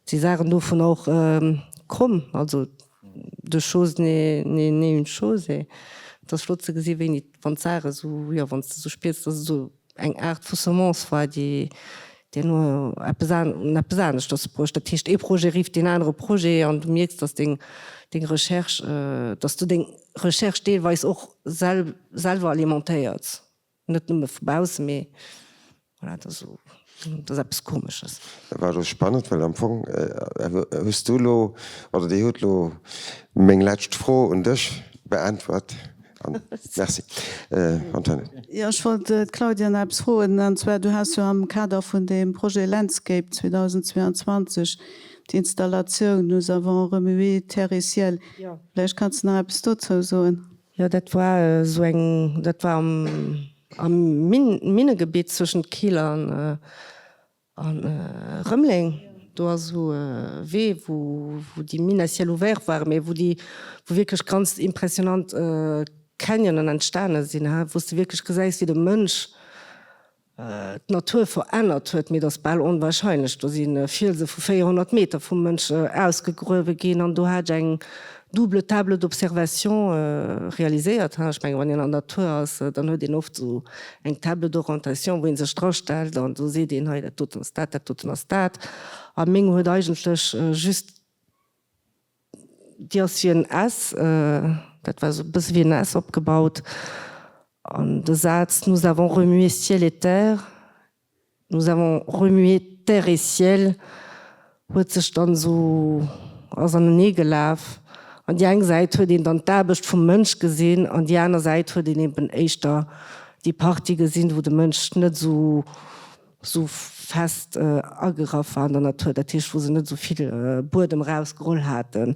si Saachen dovun och komm. Also deux choses n'est, n'est une chose. Et ass flott ze gesi wéini, wann d'Saach esou, jo, wann s de esou spiers, dass et esou eng Aart vu Semence war, déi duerno eppes an eppes aneschters bruecht. Dat heescht, ee Projet rifft deen anere Projet an du mierks, dass deng deng Recherche, dass du deng Recherche deelweis och sel selwer alimentéiers, net nëmme vu bausse, mee voilà, dat ass esou, dat ass eppes Komesches. Dat war elo spannend, well am Fong hues du elo, oder Dir hutt elo meng lescht Fro un dech beäntwert. Merci. Antoinette. Jo, ech wollt d'Claudia nach eppes froen, an zwar, du has jo am Kader vun deem Projet Landscape 2022 déi Installatioun Nous avons remué terre et ciel. Vläicht kanns de nach eppes dozou soen? Jo, dat war esou eng, dat war am am Minnegebitt zwëschent Keel an An Rëmeleng, do ass esou e Wee, wou déi Mines à ciel ouvert waren, mee wou déi, wou wierklech ganz impressionant Canyonen entstane sinn, wou s de wierklech gesäis, wéi de Mënsch d'Natur verännert huet. Mee et ass bal onwahrscheinlech, do si Fielse vu 400 Meter vum Mënsch ausgegruewe ginn an do hat ech eng double table d'observation realiséiert. Ech mengen, wann een an der Natur ass, dann huet een oft esou eng Table d'orientation, wou ee sech drastellt an do seet een, hei dat doten ass dat, dat doten ass dat. A meng huet eigentlech just, déi ass wéi en S, dat war esou e bësse wéi en S opgebaut an de Saz Nous avons remué ciel et terre, Nous avons remué terre et ciel huet sech dann esou, ass anenee gelaf. An déi eng Säit huet een dann d'Aarbecht vum Mënsch gesinn an déi aner Säit huet een eben éischter déi Partie gesinn, wou de Mënsch net esou esou fest ageraf war an der Natur, dat heescht wou se net esou vill Buedem erausgeholl haten.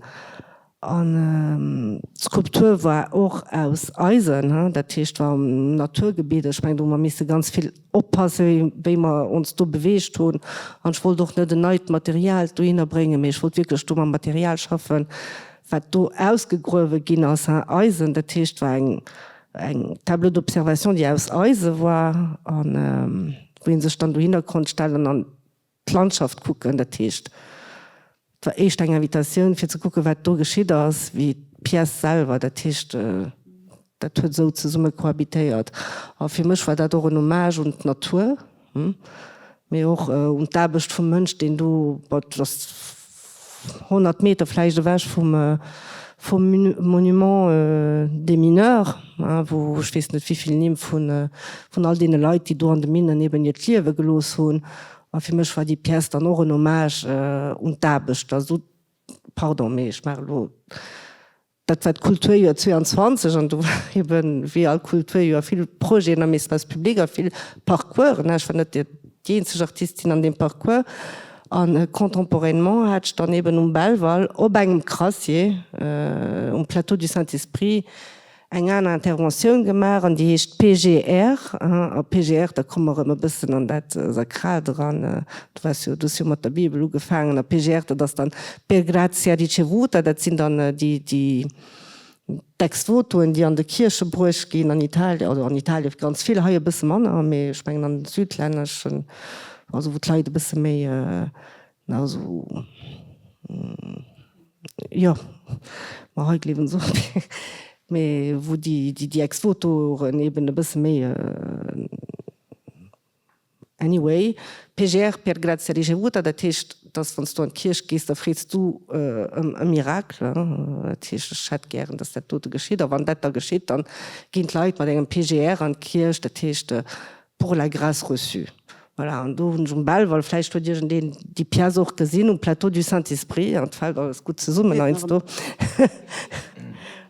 An d'Skulptur war och aus Eisen, dat heescht war am Naturgebitt. Ech mengen do hu mer misse ganz vill oppasse wéi mer ons do beweegt hunn. An ech wollt och net en neit Material dohinner bréngen, mee ech wollt wierklech do mam Material schaffen, wat do ausgegruewe ginn ass, Eisen. Dat heescht war eng eng Table d'observation, déi aus Eise war an wou ee sech dann dohinner konnt stellen an d'Landschaft kucken. Dat heescht, et war éischt eng Invitatioun, fir ze kucken, wat do geschitt ass, wéi d'Pièce selwer. Dat heescht, dat huet esou zesumme cohabitéiert. A fir mech war dat och en Hommage un d'Natur, mee och un d'Aarbecht vum Mënsch, deen do, bon, et ass 100 Meter vläicht ewech vum vum Monument des Mineurs, wou ech weess net wéivill Nimm vun vun all deene Leit, déi do an de Minnen eben hiert Liewe gelooss hunn. A fir mech war déi Pièce dann och en Hommage un d'Aarbechter. Also, pardon, mee ech maache elo Dat war d'Kulturjoer 22 an do war eben, wéi all Kulturjoer, vill Projeten am Espace public a vill Parcoursen. Ech war net déi eenzeg Artistin an deem Parcours. A contemporainement hat ech dann eben um Belval op engem Crassier um Plateau du Saint-Esprit eng aner Interventioun gemaach an déi heescht PGR. A PGR, da komme mer erëm e bëssen an dat Sakraalt eran. Du waars jo, du hues jo mat der Bibel ugefaangen. A PGR, dat ass dann Per grazia ricevuta, dat sinn dann déi, déi d'Ex-Votoen, déi an de Kierche bruecht ginn an Italien, also an Italien ganz vill, hei e bësse manner, mee ech mengen an de südlänneschen, also wou d'Leit e bësse méi, also, jo, ma hei gleewen se och, mee wou déi, déi Ex-Votoen eben e bësse méi. Anyway, PGR, per grazia ricevuta, dat heescht, dass wann s du an d'Kierch gees, da frees du ëm e Mirakel. Dat heescht, ech hätt gären, dass dat dote geschitt. A wann dat da geschitt, dann ginn d'Leit mat engem PGR an d'Kierch, dat heescht pour la grâce reçue. Voilà, an do hunn ech um Belval, vläicht huet iergendeen déi Pièce och gesinn, um Plateau du Saint-Esprit, an et fält alles gutt zesummen heiansdo,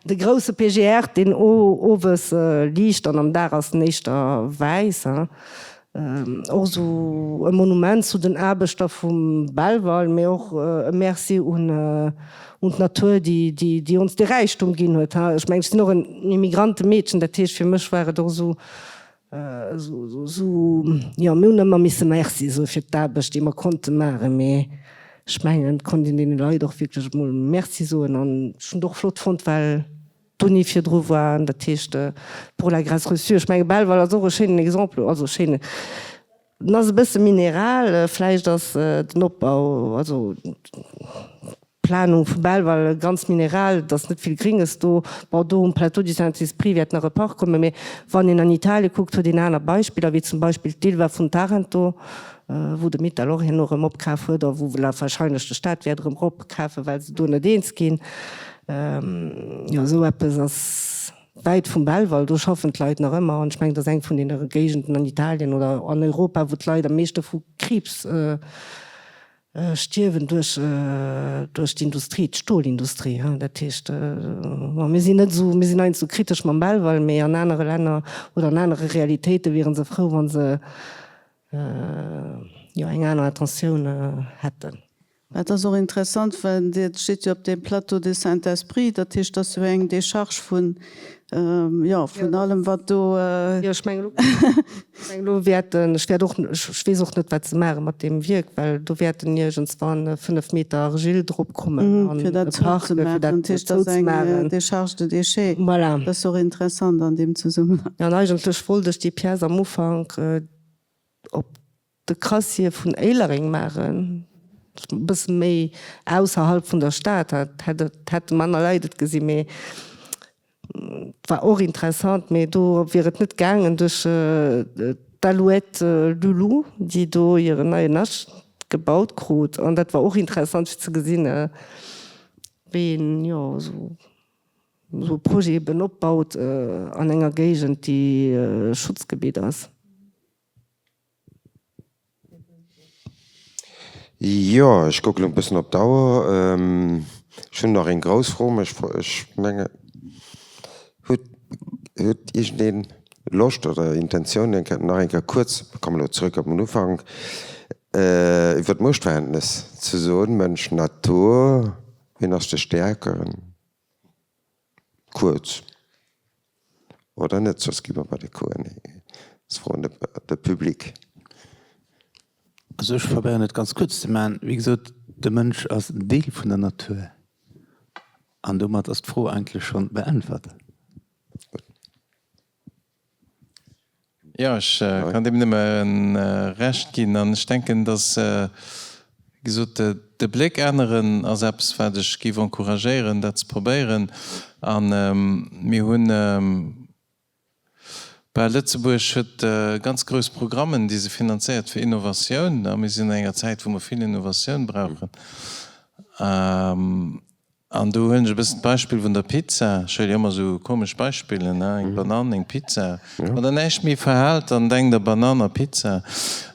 de grousse PGR, deen owes liicht an am Dag ass en éischter wäiss. Och esou e Monument zu den Aarbechter vum Belval, mee och e Merci un d'Natur, déi ons dee Räichtum ginn huet. Ech mengen, ech sinn och en Immigrantemeedchen, dat heescht, fir mech war et och esou, jo, mir hunn ëmmer misse Merci soe fir d'Aarbecht, déi mer konnte maachen, mee ech mengen, et konnt een deene Leit och wierklech emol Merci soen. An ech hunn et och flott fonnt, well d'Uni virdru war, dat heescht pour la grâce reçue. Ech menge Belval ass och e schéinen Exemple, also schéinen, en ass e bësse mineral, vläicht ass den Opbau, also d'Planung vu Belval ganz mineral, et ass net vill Gringes do. Bon, do um Plateau du Saint-Esprit wäert nach e Park kommen, mee wann een an Italie kuckt, huet een aner Beispiller, wéi zum Beispill d'Ilva vun Tarento, wou de Mittal och herno erëm opkaf huet a wou wahrscheinlech de Staat wäert erëm eropkafen, well se do net eens ginn. Jo, esou eppes ass wäit vum Belval. Do schaffen d'Leit nach ëmmer an ech mengen, dat ass eng vun deene Géigenden an Italien oder an Europa, wou d'Leit am meeschte vu Kriibs stierwen duerch duerch d'Industrie, d'Stolindustrie. Dat heescht, bon, mir sinn net esou, mir sinn heiansdo kritesch mam Belval, mee an anere Länner oder an anere Realitéite wiere se frou, wa se jo eng aner Intentioun hätten. Dat ass och interessant, well et steet jo op deem Plateau de Saint-Esprit, dat heescht, dat ass jo eng Décharge vun, jo, vun allem, wat do. Jo, ech mengen elo, ech mengen elo wäerten, ech wäert och, ech weess och net, wat se maache mat deem Wierk, well do wäerten iergendswann 5 Meter Argile drop kommen an e Park, fir dat zouzemaachen. Eng Décharge de déchets. Voilà. Dat ass och interessant an deem Zesummenhang. An eigentlech wollt ech déi Pièce am Ufank op de Crassier vun Éilereng maachen, e bësse méi ausserhalb vun der Stad, dat hätte manner Leit et gesinn, mee et war och interessant. Mee do wier et net gaangen duerch d'Alouette Lulu, déi do hiren neien Nascht gebaut krut. An dat war och interessant fir ze gesinn, wéi een, jo, esou e Projet eben opbaut an enger Géigend, déi Schutzgebitt ass. Jo, ech kucken e bëssen op d'Auer. Ech hunn nach eng grouss Fro, mä ech menge huet huet iergendeen Loscht oder Intentioun eng Kéier nach eng Kéier kuerz, mir kommen elo zrëck op den Ufank, iwwer d'Muechtverhältnes ze soen, Mënsch, Natur, wien ass de Stäerkeren? Kuerz. Oder net, soss gi mer bei de Q&A. Ech froen de Public. Also ech probéieren et ganz kuerz ze maachen. Wéi gesot, de Mënsch ass en Deel vun der Natur an domat ass d'Fro eigentlech schonn beäntwert. Jo, ech kann deem nëmme Recht ginn an ech denken, dass, wéi gesot, de Bléck änneren ass eppes, wat ech géif encouragéieren, dat ze probéieren. A mir hunn, bah, Lëtzebuerg huet ganz grouss Programmen, déi se finanzéiert fir Innovatioun, a mir sinn an enger Zäit, wou mer vill Innovatioun brauchen. An do huelen ech e bëssen d'Beispill vun der Pizza. Ech huele jo ëmmer esou komesch Beispillen, ne, eng Banann, eng Pizza. Wann der näischt méi verhaalt, dann denkt der Banann a Pizza.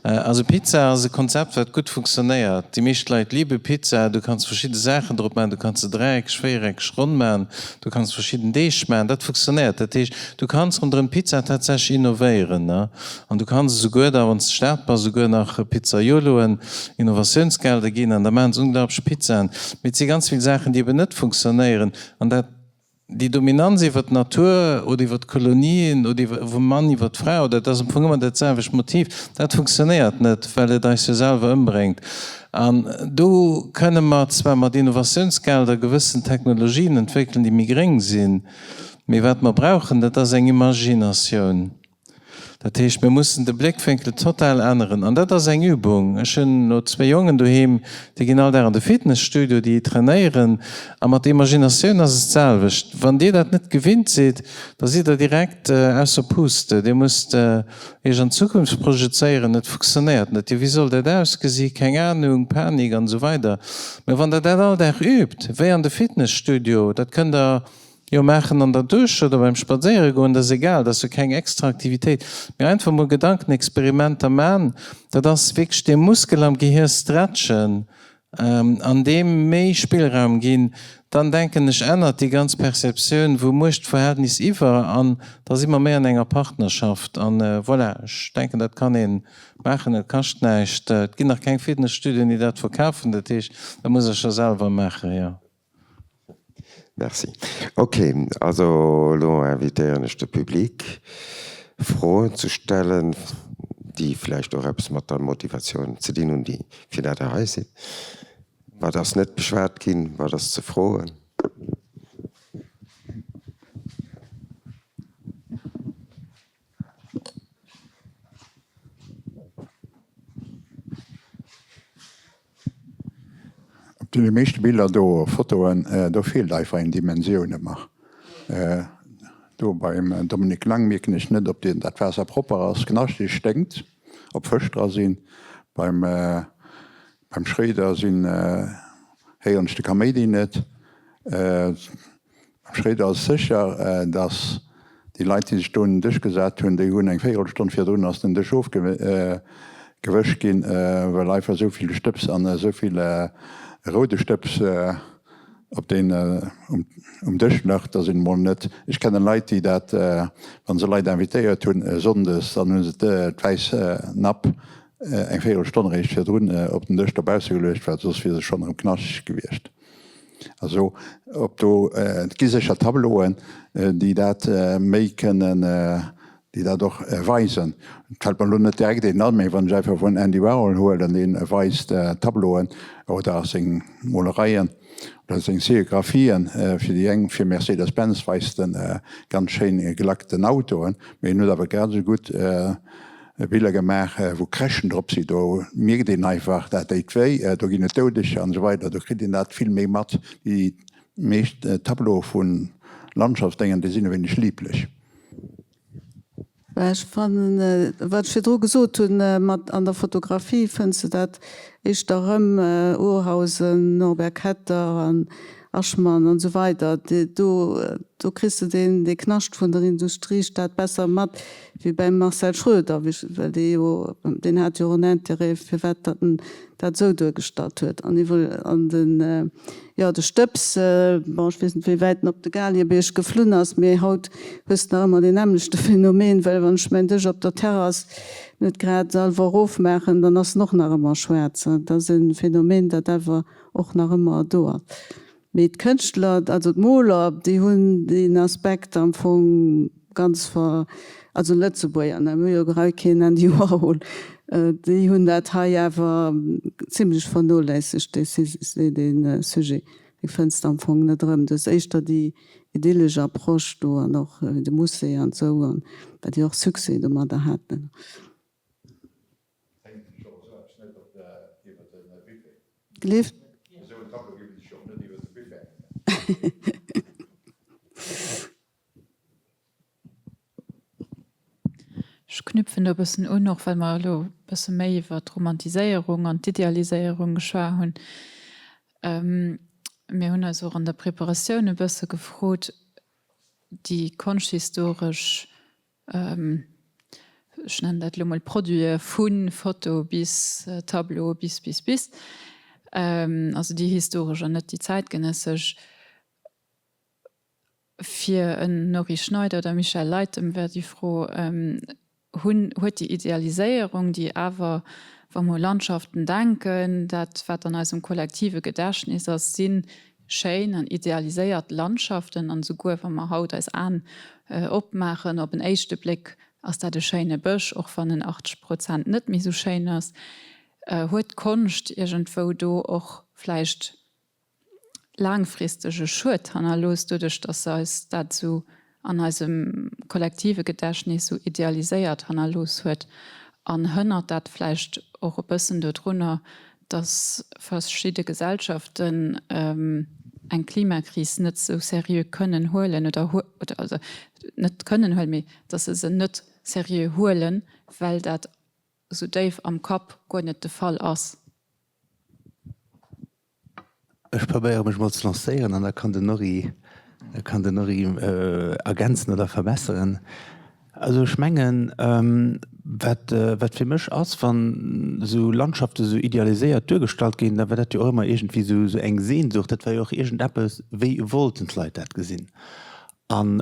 Also Pizza ass e Konzept, wat gutt funktionéiert. Déi meescht Leit liebe Pizza. Du kanns verschidde Saachen drop maachen. Du kanns se dräieckeg, véiereckeg, ronn maachen. Du kanns verschidden Deeg maachen. Dat funktionéiert. Dat heescht, du kanns ronderëm d'Pizza tatsächlech innovéieren, ne. An du kanns esouguer da, wann s de Staat bass, esouguer nach Pizzaioloen Innovatiounsgelder ginn an da maachen se unglaublich Pizzaen. Mee et si ganz vill Saachen, déi eben net funktionéieren. An dat, déi Dominanz iwwer d'Natur oder iwwer d'Kolonien oder iwwer, vum Mann iwwer d'Fra oder, dat ass am Fong ëmmer dat selwecht Motiv, dat funktionéiert net, well et eis jo selwer ëmbréngt. An do kënne mer zwar mat Innovatiounsgelder gewëssen Technologien entwéckelen, déi méi gréng sinn, mee wat mer brauchen, dat ass eng Imaginatioun. Dat heescht, mir mussen de Bléckwénkel total änneren. An dat ass eng Übung. Ech hunn elo zwéi Jongen doheem, déi ginn all Dag an de Fitnesstudio, déi trainéieren. A mat der Imaginatioun ass et d'selwecht. Wann Dir dat net gewinnt sidd, da sidd Der direkt ausser Puste. Dir musst Iech an d'Zukunft projezéieren. Et funktionéiert net. Jo, wéi soll dat ausgesi? Keng Anung, Panik an esou weider. Mä wann Der dat all Dag übt, wéi an de Fitnesstudio, dat kënnt Der Jo, maachen an der Dusch oder beim Spadséiere goen, dat ass egal, dat ass jo keng extra Aktivitéit, mee einfach mol Gedankenexperimenter man, dat ass wierklech dee Muskel am Gehier stretchen an deem méi Spillraum ginn, dann denken ech ännert déi ganz Perceptioun vum Muechtverhältnis iwwer an da si mer méi an enger Partnerschaft an voilà, ech denken dat kann ee maachen, et kascht näischt, et ginn nach keng Fitnesstudioen déi dat verkafen, dat heescht dat muss der scho selwer maachen, jo. Merci. Ok, also elo invitéieren ech de Public, Froen ze stellen, déi vläicht och eppes mat der Motivatioun ze dinn hunn, déi fir dat Der hei sidd. Wat ass net beschwat ginn? Wat ass ze froen? Op deene meeschte Biller do, Fotoen, do feelt einfach eng Dimensioun ëmmer. Do beim Dominique Lang mierken ech net, ob deen dat Waasser propper ass, knaschteg sténkt, ob Fësch dra sinn. Beim beim Schréider sinn héieren ech de Kaméidi net. Beim Schréider ass sécher, datt déi Leit, déi sech do un den Dësch gesat hunn, déi hunn eng Véierelstonn virdrun ass den Dësch ofgewëscht ginn, well einfach esou vill Stëbs an esou vill roude Stëbs op deen um Dësch louch, datt een emol net, ech kennen Leit, déi dat, wa se Leit invitéiert hunn sonndes, dann hu se d'wäiss Napp eng Véierelstonn eréischt virdrun op den Dësch dobausse geluecht, well soss wier se schonn erëm knaschteg gewiescht. Also ob do, et gi sécher Tableauen, déi dat méi kënnen, déi dat och weisen. Et fält mer elo net direkt een an, mee wann ech einfach vun Andy Warhol huelen, dee weist Tableauen oder seng Molereien oder seng Serigraphien, fir déi eng, fir Mercedes-Benz weist en ganz schéin gelackten Autoen, mee en huet awer grad esou gutt Biller gemaach wou Crèchen drop si, do mierkt een einfach dat déit wéi, do ginn et Doudeger an esou weider, do kritt een dat vill méi mat. Déi meescht Tableaue vu Landschaftsdéngen, déi sinn e wéineg lieblech. Ech fannen, wat ech virdru gesot hunn, mat an der Fotografie fënns de dat éischter erëm, Urhausen, Norbert Ketter an. Aschmann an esou weider, do do kriss de deen dee Knascht vun der Industriestad besser mat wéi beim Marcel Schroeder, well dee jo, deen hat jo och en Intérêt firwat datt en dat esou duergestallt huet. An iwwer an den, jo de Stëbs, bon ech weess net wéi wäit en op de Galiebierg geflunn ass, mee haut hues de nach ëmmer deen nämmlechte Phänomen, well wann ech mäin Dësch op der Terrass net grad selwer erofmaachen, dann ass en och nach ëmmer schwaarz. Dat ass e Phänomen dat awer och nach ëmmer do ass. Mee d'Kënschtler, also d'Moler, déi hunn deen Aspekt am Fong ganz ver, also Lëtzebuerger, ne, mir hu jo hei keen Andy Warhol, déi hunn dat hei awer zimlech vernoléissegt, dee dee Sujet. Dee fënns de am Fong net erëm. Du hues éischter déi idyllesch Approche do an och de Musée an esou, an well déi och Succès domadder haten. Hänkt sech och esou eppes net op iwwer de Buffet? Gleeft. Esou en Tableau géif sech och net iwwer de Buffet hänken. Ech knüpfen do e bëssen un, och well mer elo e bësse méi iwwer d'Romantiséierung an d'Idealiséierung geschwat hunn. Mir hunn eis och an der Preparatioun e bësse gefrot, déi konschthistoresch ech nennen dat elo mol Produite vu Foto bis Tableau bis, bis, bis, also déi historesch an net déi zäitgenëssesch. Fir en Norry Schneider oder Michel Leytem wär déi Fro, Hunn, huet déi Idealiséierung, déi awer, wa mer u Landschaften denken, dat wat an eisem kollektive Gedächtnis ass, si schéin an idealiséiert Landschaften, an esouguer wa mer haut eis Aen opmaachen, op en éischte Bléck ass dat e schéine Bësch, och wann en 80 Prozent net méi esou schéin ass, huet d'Konscht iergendwou do och vläicht laangfristege Schued hannerlooss, doduerch datt se eis dat esou an eisem kollektive Gedächtnis esou idealiséiert hannerlooss huet, an hënnert dat vläicht och e bëssen dodrunner, datt verschidde Gesellschaften eng Klimakris net esou seriö kënnen huelen oder also net kënnen huelen, mee datt se se net seriö huelen, well dat esou déif am Kapp guer net de Fall ass. Ech probéiere mech mol ze lancéieren an da kann den Norry, kann den Norry ergänzen oder verbesseren. Also ech mengen, wat, wat fir mech ass, wann esou Landschaften esou idealiséiert duergestallt ginn, da war dat jo och ëmmer iergendwéi esou, esou eng Sehnsucht, dat war jo och iergendeppes, wéi wollten d'Leit dat gesinn. An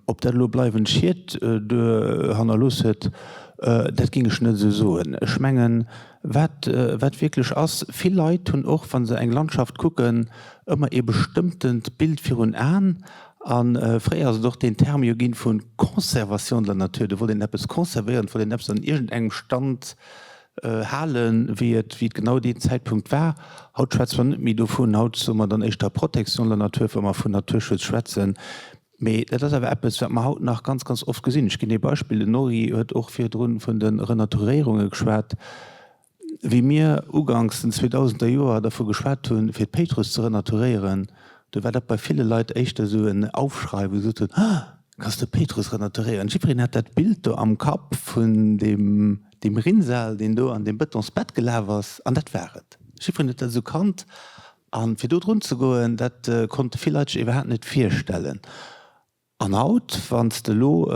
ob dat elo bleiwend Schied do hannerlooss huet, dat géing ech net esou soen. Ech mengen, wat, wat wierklech ass, vill Leit hunn och, wa se eng Landschaft kucken, ëmmer ee bestëmmtent Bild virun Aen. A fréier ass et och deen Term jo ginn vu Conservation de la nature, do wollt een eppes conservéieren, et wollt een eppes an iergendengem Stand halen, wéi et, wéi et genau deen Zäitpunkt war. Haut schwätze mer net méi dovun, haut soe mer dann éischter Protection de la nature, wa mer vun Naturschutz schwätzen. Mee dat ass awer eppes, wat mer haut nach ganz, ganz oft gesinn. Ech ginn ee Beispill, Den Norry huet och virdrun vun de Renaturéierunge geschwat. Wéi mir uganks den zweedausender Joer dervu geschwat hunn, fir d'Péitruss ze renaturéieren, do war dat bei ville Leit éischter esou en Aufschrei, wou se gesot hunn, Ah! Kanns de Péitruss renaturéieren? Jiddwereen hat dat Bild do am Kapp vun deem, deem Rinnsal, deen do an deem Bëtonsbett gelaf ass, an dat war et. Jiddwereen huet dat esou kannt. A fir do drun ze goen, dat konnte vill Leit sech iwwerhaapt net virstellen. An haut, wann s de elo,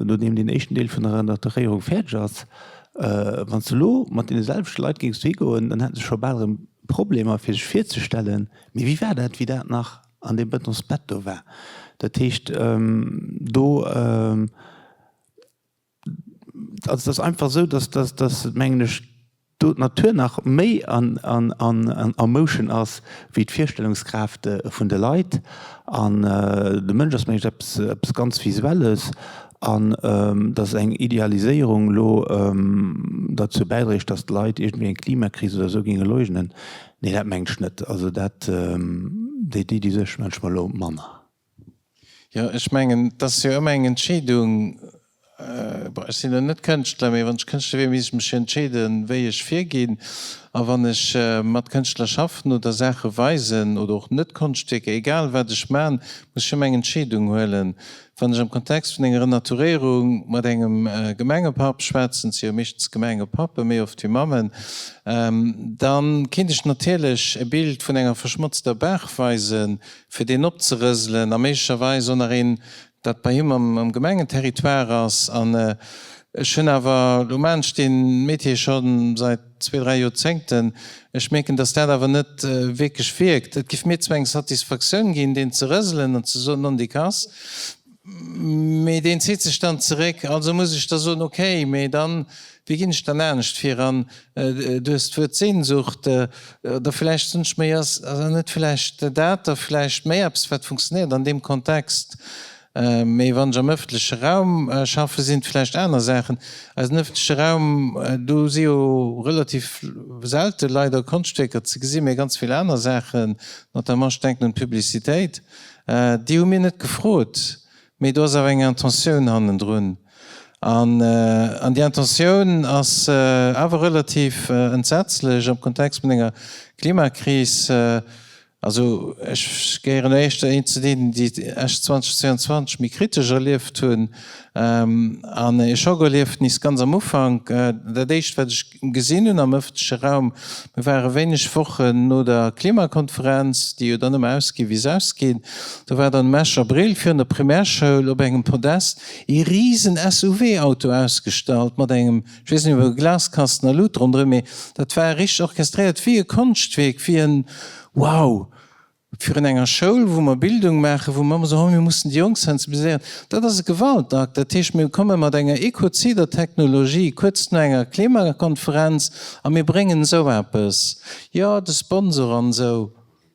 nodeem deen éischten Deel vun der Renaturéierung fäerdeg ass, wann s de elo mat deene selwechte Leit géings dohi goen, dann hätte se scho bal erëm Problemer, fir sech virzestellen, mee wéi war dat, wéi dat nach an deem Bëtonsbett do war. Dat heescht, do, also et ass einfach esou, dass, dass, dass, mengen ech, do d'Natur nach méi an, an, an a motion ass wéi d'Virstellungskraaft vun de Leit. An de Mënsch ass, mengen ech, eppes, eppes ganz Visuelles. An dass eng Idealiséierung elo derzou bäidréigt, dass d'Leit iergendwéi eng Klimakris oder esou géinge leugnen, nee, dat mengen ech net. Also dat, déi, déi Suerg maache ech mer elo manner. Jo, ech mengen, et ass jo ëmmer eng Entscheedung. Bon, ech sinn elo net Kënschtler, mee wann ech Kënschtler wier, misst ech mech jo entscheeden, wéi ech virginn. A wann ech mat Kënschtler schaffen oder Saache weisen oder och net Konschtwierker, egal wat ech man, muss ech ëmmer eng Entscheedung huelen. Wann ech am Kontext vun enger Renaturéierung mat engem Gemengepapp schwätzen, et si jo meeschtens Gemengepappe méi oft wéi Mammen, da kéint ech natierlech e Bild vun enger verschmotzter Baach weisen, fir deen opzerëselen a méiglecherweis och nach een, dat bei him am Gemengenterritoire ass. An ech hunn awer, elo maachen ech dee Métier scho säit zwee, dräi Joerzéngten, ech mierken, datt dat awer net wierklech wierkt. Et giff mir zwar eng Satisfaktioun ginn, deen ze rëselen an ze soen, non décasse, mee deen zitt sech dann zeréck. Also muss ech da soen, okay, mee dann, wéi ginn ech dann anescht viran? Du hues d'Wuert Sehnsucht, oder vläicht soen ech méi, ass net vläicht dat da vläicht méi eppes, wat funktionéiert an deem Kontext? Mee wann ech am ëffentleche Raum schaffen, sinn et vläicht aner Saachen. Eisen ëffentleche Raum, do si jo relativ selte leider Konschtwierker ze gesinn, mee ganz vill aner Saachen, notamment ech denken un d'Publicitéit, déi hu mir net gefrot. Mee do ass awer eng Intentioun hannendrun. An déi Intentioun ass awer relativ entsetzlech am Kontext vun enger Klimakris. Also ech gehéieren éischter een zu deenen, déi Esch 2022 méi kritesch erlieft hunn. An e Schockerliefnis ganz am Ufank, dat éischt wat ech gesinn hunn am ëffentleche Raum, mir ware wéineg Wochen no der Klimakonferenz, déi jo dann ëmmer ausgi wéi se ausginn, do war dann um Escher Brill virun der Primärschoul op engem Podest ee risen SUV-Auto ausgestallt mat engem, ech weess net méi, Glaskasten a Lut ronderëm, mee dat war richteg orchestréiert wéi e Konschtwierk, wéi en, wow! Virun enger Schoul, wou mer Bildung maachen, wou mer ëmmer soen, oh mir mussen déi Jonk sensibiliséieren, dat ass e Gewaltakt. Dat heescht, mir komme mat enger ekozider Technologie kuerz no enger Klimakonferenz a mir bréngen esou eppes. Jo, de Sponsor an esou,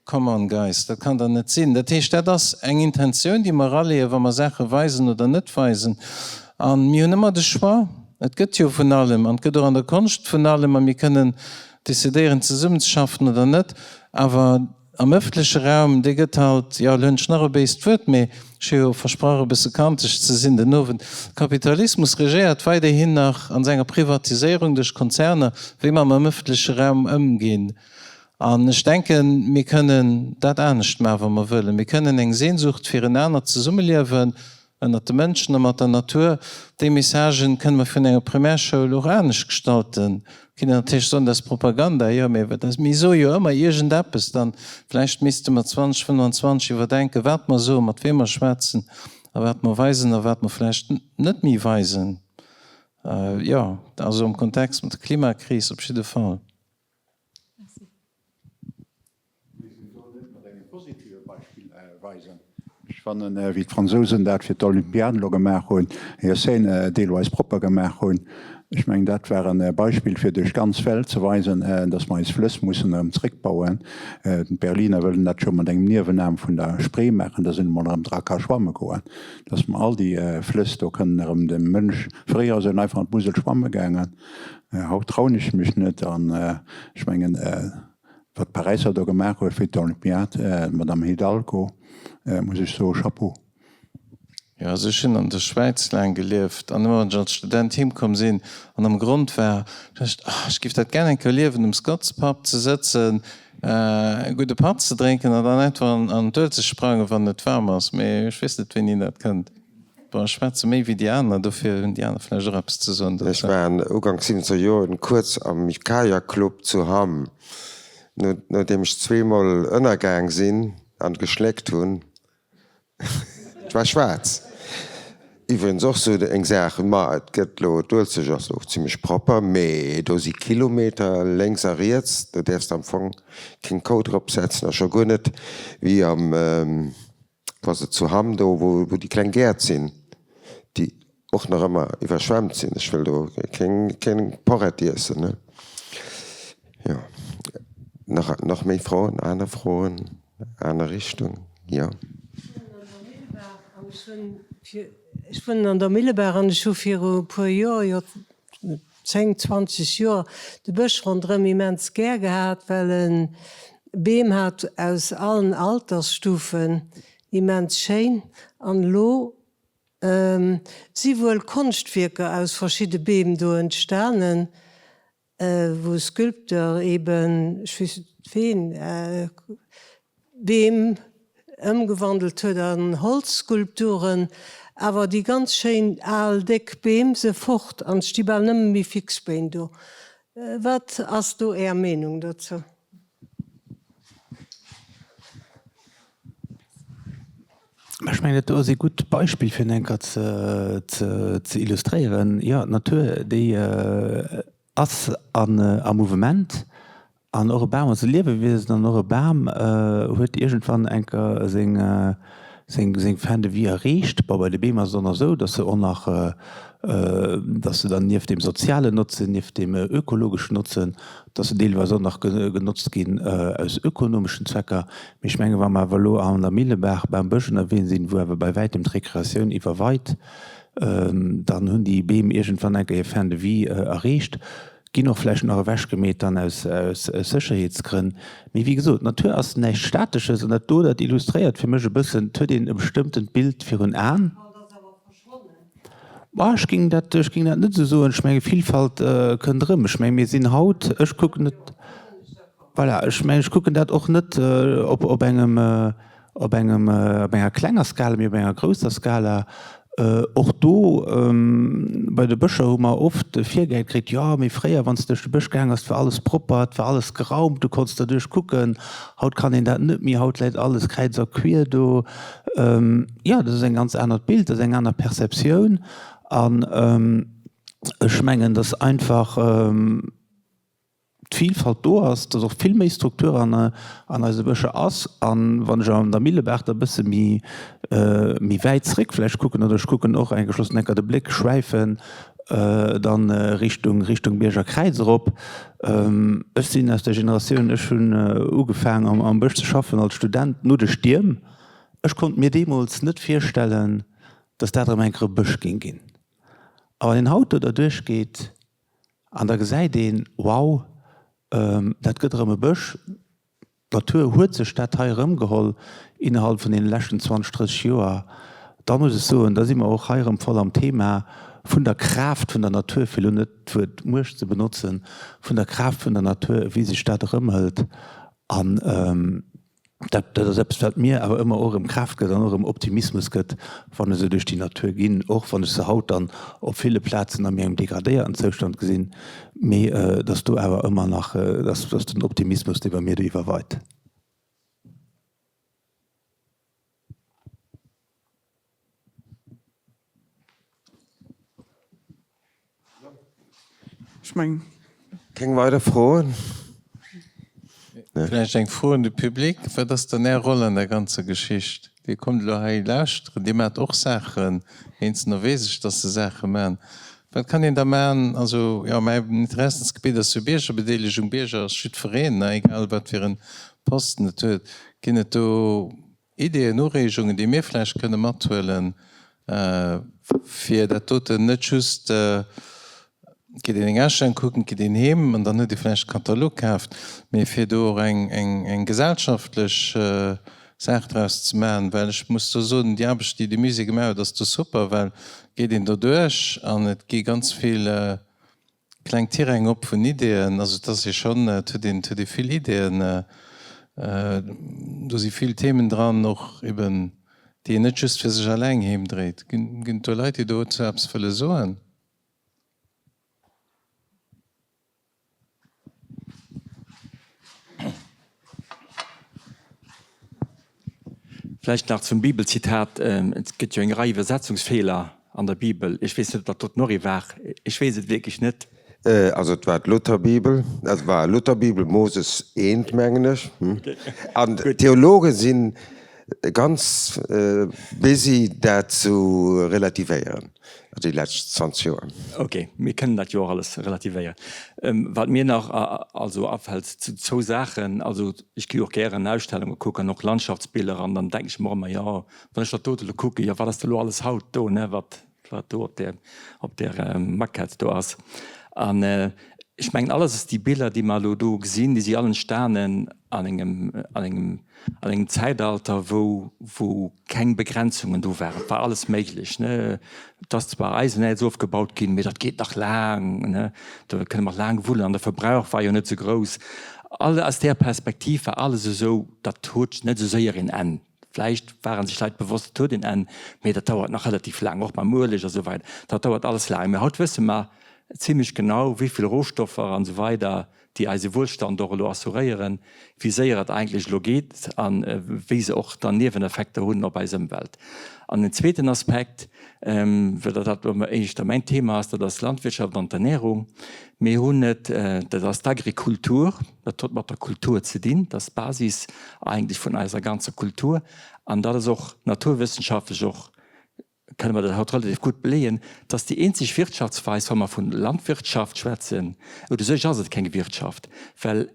come on guys, dat kann dach net sinn. Dat heescht, dat ass eng Intentioun, déi mer eraleeën, wa mer Saache weisen oder net weisen. A mir hunn ëmmer de Choix. Et gëtt jo vun allem an et gëtt och an der Konscht vun allem a mir kënnen decidéieren zesummenzeschaffen oder net. Awer am ëffentleche Raum, dee gëtt halt, jo, elo hunn ech nach e béist Wuert, mee ech hu jo versprach e bësse kanteg ze sinn den Owend, Kapitalismus regéiert weiderhin nach an senger Privatiséierung duerch Konzerner, wéi mer mam ëffentleche Raum ëmginn. An ech denken, mir kënnen dat anescht maachen, wa mer wëllen. Mir kënnen eng Sehnsucht fir en anert Zesummeliewen Ënnert de Mënschen a mat der Natur, déi Messagen kënne mer vun enger Primärschoul och anescht gestalten. Kinnt een natierlech soen, dat ass Propaganda, jo, mee wat ass, mir soe jo ëmmer iergendeppes, dann vläicht misste mer 2025 iwwerdenken, wat mer soen, mat weem mer schwätzen a wat mer weisen a wat mer vläicht net méi weisen. Jo, also am Kontext mat der Klimakris op jidde Fall. Merci. Mir sinn do net mat engem positive Beispill weisen. Ech fannen, wéi d'Fransousen dat fir d'Olympiaden elo gemaach hunn, hir Scène deelweis propper gemaach hunn, ech mengen, dat war e Beispill fir duerch d'ganz Welt ze weisen, dass mer eis Flëss mussen erëm zréckbauen. D'Berliner wëllen dat scho mat engem Niewenaarm vun der Spree maachen, dass een emol erëm dra ka schwamme goen, dass mer all déi Flëss do kënnen erëm dem Mënsch, fréier ass een einfach an d'Musel schwamme gaangen, haut trauen ech mech net an ech mengen, Wat d'Paräisser do gemaach huet fir d'Olympiad, d'Madame Hidalgo, muss ech soe Chapeau. Jo, also ech hunn an der Schwäiz laang gelieft an ëmmer wann ech als Student heem komm sinn an am Grond war, dacht ech, ah, ech giff dat gär eng Kéier erliewen, um Scott's Pub ze sëtzen, e gudde Patt ze drénken an dann einfach an d'Uelzecht sprangen, wann et waarm ass. Mee ech weess net, wéini dat kënnt. Bon, ech schwätze méi wéi déi aner, dofir hunn déi aner vläicht och eppes ze soen dozou. Ech war Uganks 70 Joren kuerz am Kajakclub zu Hamm, nodeem ech zweemol ënnergaang sinn an geschléckt hunn. Et war schwaarz. Iwwregens och sou eng Saach, ma et gëtt lo, d'Uelzecht ass lo och zimmlech propper, mee do si Kilometer lénks a riets, do däerfs de am Fong keng Kou drop setzen a scho guer net wéi am, wou ass et, zu Hamm do, wou déi kleng Gäert sinn, déi och nach ëmmer iwwerschwemmt sinn. Ech wëll do keng, keng Porrett iessen, ne. Jo. Nach, nach méi Froen, aner Froen, aner Richtung, jo. Ech wunnen an der Millebaach an ech hu viru e puer Joer, jo 10, 20 Joer, de Bësch ronderëm immens gär gehat, well e Beem hat aus allen Altersstufen, immens schéin. An elo. Si wuel Konschtwierker aus verschidde Beem do entstanen, wou e Sculpteur eben, ech weess net ween, Beem ëmgewandelt huet an Holzskulpturen, awer déi ganz schéin al déck Beem se fort an et sti bal nëmme méi Fixspéin do. Wat ass do Är Meenung dozou? Ech mengen, dat do ass ee gutt Beispill fir en enker ze illustréieren. Jo, d'Natur, déi ass a Mouvement an och e Bam ass e Liewewiesen an och e Bam huet iergendwann enker seng seng Fin de vie erreecht. Bon, bei de Beem ass et och nach esou, datt se och nach, datt se dann nieft deem sozialen Notzen, nieft deem ökologeschen Notzen, datt se deelweis och nach genotzt ginn aus ökonomeschen Zwecker. Mee ech mengen, wa mer awer elo an der Millebaach beim Bësch ënnerwee sinn, wou awer bei wäitem d'Rekreatioun iwwerweit, dann hunn déi Beem iergendwann eng Kéier hir Fin de vie erreecht, ginn och vläicht nach ewechgemeet dann aus Sécherheetsgrënn. Mee wéi gesot, d'Natur ass näischt Statesches an dat do, dat illustréiert fir mech e bëssen, et huet een e bestëmmtent Bild virun Aen. Bah, ech géing dat, ech géing dat net esou soen. Ech menge Vilfalt kënnt erëm. Ech menge mir sinn haut, ech kucken et, voilà, ech mengen ech kucken dat och net op op engem op engem op enger klenger Skala, mee op enger grousser Skala. Och do bei de Bëscher hu mer oft virgehäit kritt, jo mee fréier wann s de duerch de Bësch gaang ass, et war alles propper, et war alles geraumt, du konns derduerch kucken. Haut kann een dat net méi, haut läit alles kräiz a quier do. Jo, dat ass eng ganz anert Bild, dat ass eng aner Perceptioun. An ech mengen, datt einfach d'Vilfalt do ass, datt och vill méi Struktur an eise Bëscher ass. A wann ech an der Millebaach da e bësse méi méi wäit zréck vläicht kucken, oder ech kucken och eng, ech loossen enker de Bléck schwäifen dann Richtung Richtung Bierger Kräiz erop. Ech sinn aus der Generatioun, ech hunn ugefaang am Bësch ze schaffen als Student no de Stierm. Ech konnt mir deemools net virstellen, dass dat erëm eng Kéier e Bësch géing ginn. A wann een haut do derduerch geet an da gesäit een, wow, dat gëtt erëm e Bësch, d'Natur huet sech dat hei erëmgeholl innerhalb vun deene leschten 20, 30 Joer, da muss ech soen, da si mer och hei erëm voll am Thema vun der Kraaft vun der Natur, fir elo net d'Wuert Muecht ze benotzen, vun der Kraaft vun der Natur, wéi sech dat erëmhëlt. An Dat, dat ass eppes, wat mir awer ëmmer och erëm Kraaft gëtt an och erëm Optimismus gëtt, wann ech esou duerch déi Natur ginn, och wann ech se haut dann op ville Plazen a méi engem degradéierten Zoustand gesinn, mee dass do awer ëmmer nach, dass, dass den Optimismus, dee bei mir do iwwerweit. Ech mengen. Keng weider Froen? Vläicht eng Fro un de Public, Wat ass dann Är Roll an der ganzer Geschicht? Dir kommt elo hei lauschteren, Dir maacht och Saachen, eenzelner weess ech, dass se Saache maachen. Wat kann een da maachen? Also, jo, mäi Interessensgebitt ass jo Biergerbedeelegung. Bierger ass jiddwereen, egal wat fir en Posten et huet. Ginn et do Ideeën, Ureegungen, déi mir vläicht kënne mathuelen, fir dat doten net just, et geet een eng Ausstellung kucken, et geet een heem an dann huet ee vläicht e Katalog kaaft, mee fir do och eng gesellschaftlech Saach draus ze maachen. Well ech muss do soen, déi Aarbecht, déi de Musée gemaach huet, ass do super, well et geet een doduerch an et gi ganz vill Kleng Tiräng op vun Ideeën, also et ass ee schonn, et huet een, et huet ee vill Ideeën, do si vill Themen dran, och eben déi een net just fir sech alleng heem dréit. Ginn et do Leit, déi dozou eppes wëlle soen? Vläicht nach zum Bibelzitat, Et gëtt jo eng Rei Iwwersetzungsfeeler an der Bibel. Ech weess net, ob dat doten och ee war. Ech weess et wierklech net. Also et war d'Lutherbibel, et war Lutherbibel, Moses I, mengen ech. An d'Theologe si ganz busy dat ze relativéieren, déi lescht 20 Joer. Ok, mir kënnen dat jo och alles relativéieren. Wat mir nach also afält zu zwou Saachen, also ech gi och gären Ausstellunge kucken, och Landschaftsbiller, an dann denken ech mer ëmmer, jo wann ech dat dote elo kucken, jo wat ass da elo alles haut do, ne, wat wat do op där op där Maquette do ass. An. Ech mengen, alles déi Biller, déi mer elo do gesinn, déi si all entstanen an engem, an engem, an engem Zäitalter, wou, wou keng Begrenzungen do waren. Et war alles méiglech, ne. Et ass zwar Eisenäerz ofgebaut ginn, mee dat geet nach laang, ne, do kënne mer laang wullen an de Verbrauch war jo net esou grouss. All, aus där Perspektiv war alles esou, dat huet net esou séier een Enn. Vläicht ware sech Leit bewosst, et huet een Enn, mee dat dauert nach relativ laang, och mam Ueleg a sou weider, dat dauert alles laang. Mee haut wësse mer zimlech genau, wéi vill Rohstoffer an esou weider, déi eise Wuelstand och elo assuréieren, wéi séier et eigentlech elo geet a wéi se och dann Nieweneffekter hunn op eis Ëmwelt. An en zweeten Aspekt, well dat éischter mäin Thema ass, dat ass d'Landwirtschaft an d'Ernährung. Mir hunn et, dat ass d'Agrikultur, dat huet mat der Kultur ze dinn, dat ass d'Basis eigentlech vun eiser ganzer Kultur an dat ass och naturwëssenschaftlech och, kënne mer dat haut relativ gutt beleeën, dass déi eenzeg Wirtschaftsweis, wa mer vu Landwirtschaft schwätzen, u sech ass et keng Wirtschaft, well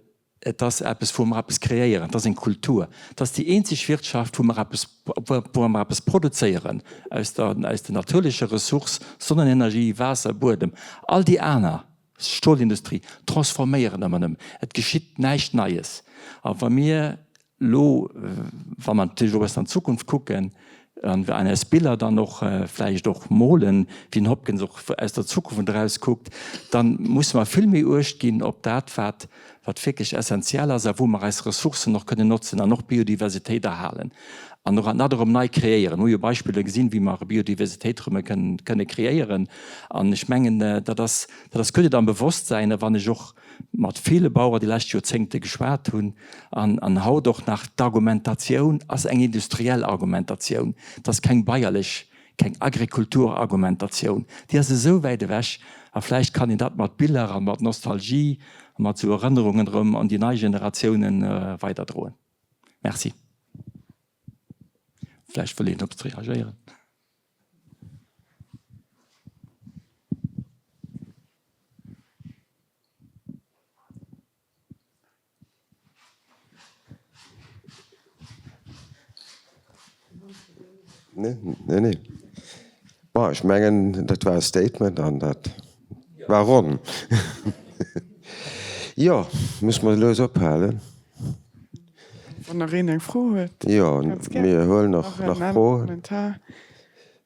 et ass eppes wou mer eppes kreéieren, et ass eng Kultur, et ass déi eenzeg Wirtschaft wou mer eppes, wou mer eppes produzéieren aus der, aus den natierleche Ressource, Sonnenenergie, Waasser, Buedem. All déi aner, Stolindustrie, transforméieren ëmmer nëmmen, et geschitt näischt Neies. A wa mir Elo, wa mer natierlech och e bëssen an d'Zukunft kucken an an eis Biller dann och vläicht och molen, wéi den Hopkins och aus der Zukunft eraus kuckt, da musse mer vill méi Uecht ginn op dat, wat wat wierklech essenziell ass a wou mer eis Ressourcen och kënnen notzen an och Biodiversitéit erhalen an och an dat erëm nei kreéieren. Mir hu jo Beispiller gesinn, wéi mer Biodiversitéit erëm kënne kreéieren. An ech mengen, dat ass dat ass gutt et am Bewosstsäin. A wann ech och mat ville Bauer déi lescht Joerzéngte geschwat hunn an an haut och nach, d'Argumentatioun ass eng industriell Argumentatioun, et ass keng beierlech, keng Agrikulturargumentatioun, déi ass esou wäit ewech a vläicht kann een dat mat Biller a mat Nostalgie a mat esou Erënnerungen erëm an déi nei Generatiounen weiderdroen. Merci. Vläicht wëll een op reagéieren. Nee, nee, nee. Bon, ech mengen, dat war e Statement an dat war ronn. Jo, muss mer lues ophalen. Wann nach een eng Fro huet, Jo, ganz gär. mir huelen och nach Froen. Kommentar.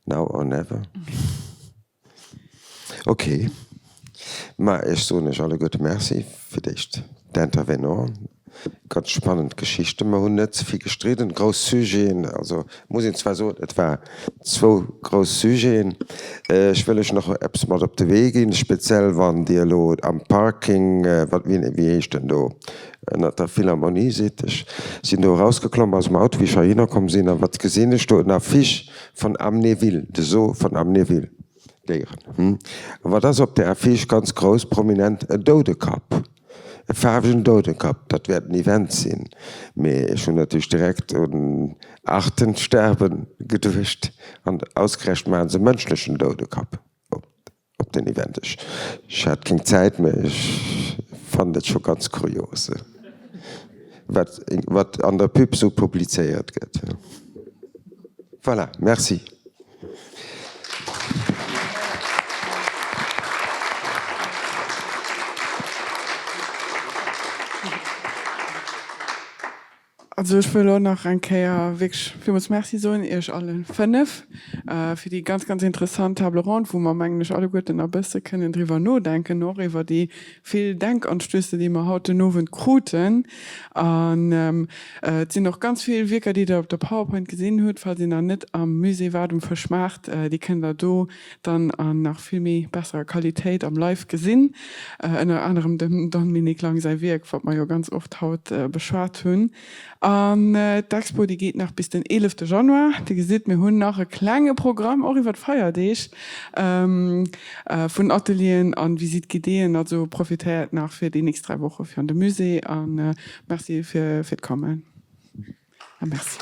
Now or never. Ok, ma ech soen iech alleguerte Merci fir d'éischt d'Intervenanten. Ganz spannend Geschichten. Mer hunn net ze vill gestridden, grouss Sujeten, also muss een zwar soen, et war zwou grouss Sujeten. Ech wëll lech nach eppes mat op de Wee ginn, speziell wann Dir elo am Parking, wat, wéi heescht en do, ënnert der Philharmonie sidd. Ech sinn do erausgeklomm aus dem Auto, wéi ech heihinner komm sinn, a wat gesinn ech do? En Affiche von Amnéville, de Zoo von Amnéville, Déieren, hm. A wat ass op där Affiche ganz grouss, prominent? En Doudekapp, e faarwegen Doudekapp. Dat wäert en Event sinn. Mee ech hunn natierlech direkt un Artensterben geduecht, an ausgerechent maache se e mënschlechen Doudekapp op. Op den Event. Ech hat keng Zäit, mä ech fannen et scho ganz kurios, wat wat an der Pub sou publizéiert gëtt. Voilà, merci. Also ech wëll och nach eng Kéier wierklech villmools Merci soen Iech allen 5 fir déi ganz, ganz interessant Table ronde, wou mer, mengen ech, alleguerten e bësse kënnen driwwer nodenken, och iwwer déi vill Denkanstösse, déi mer haut den Owend kruten. An et sinn och ganz vill Wierker, déi Der op der PowerPoint gesinn hutt, falls Dir nach net am Musée waart um Fëschmaart, déi kënnt Der do dann an nach vill méi besserer Qualitéit am Live gesinn, ënner anerem dem Dominique Lang säi Wierk, wat mer jo ganz oft haut beschwat hunn. An d'Expo, déi geet nach bis den 11 Januar. Dir gesitt, mir hunn nach e klenge Programm, och iwwer d'Feierdeeg, vun Atelieren an Visite guidéeën. Also profitéiert nach fir déi nächst 3 Woche fir an de Musée a Merci fir d'Kommen a Merci.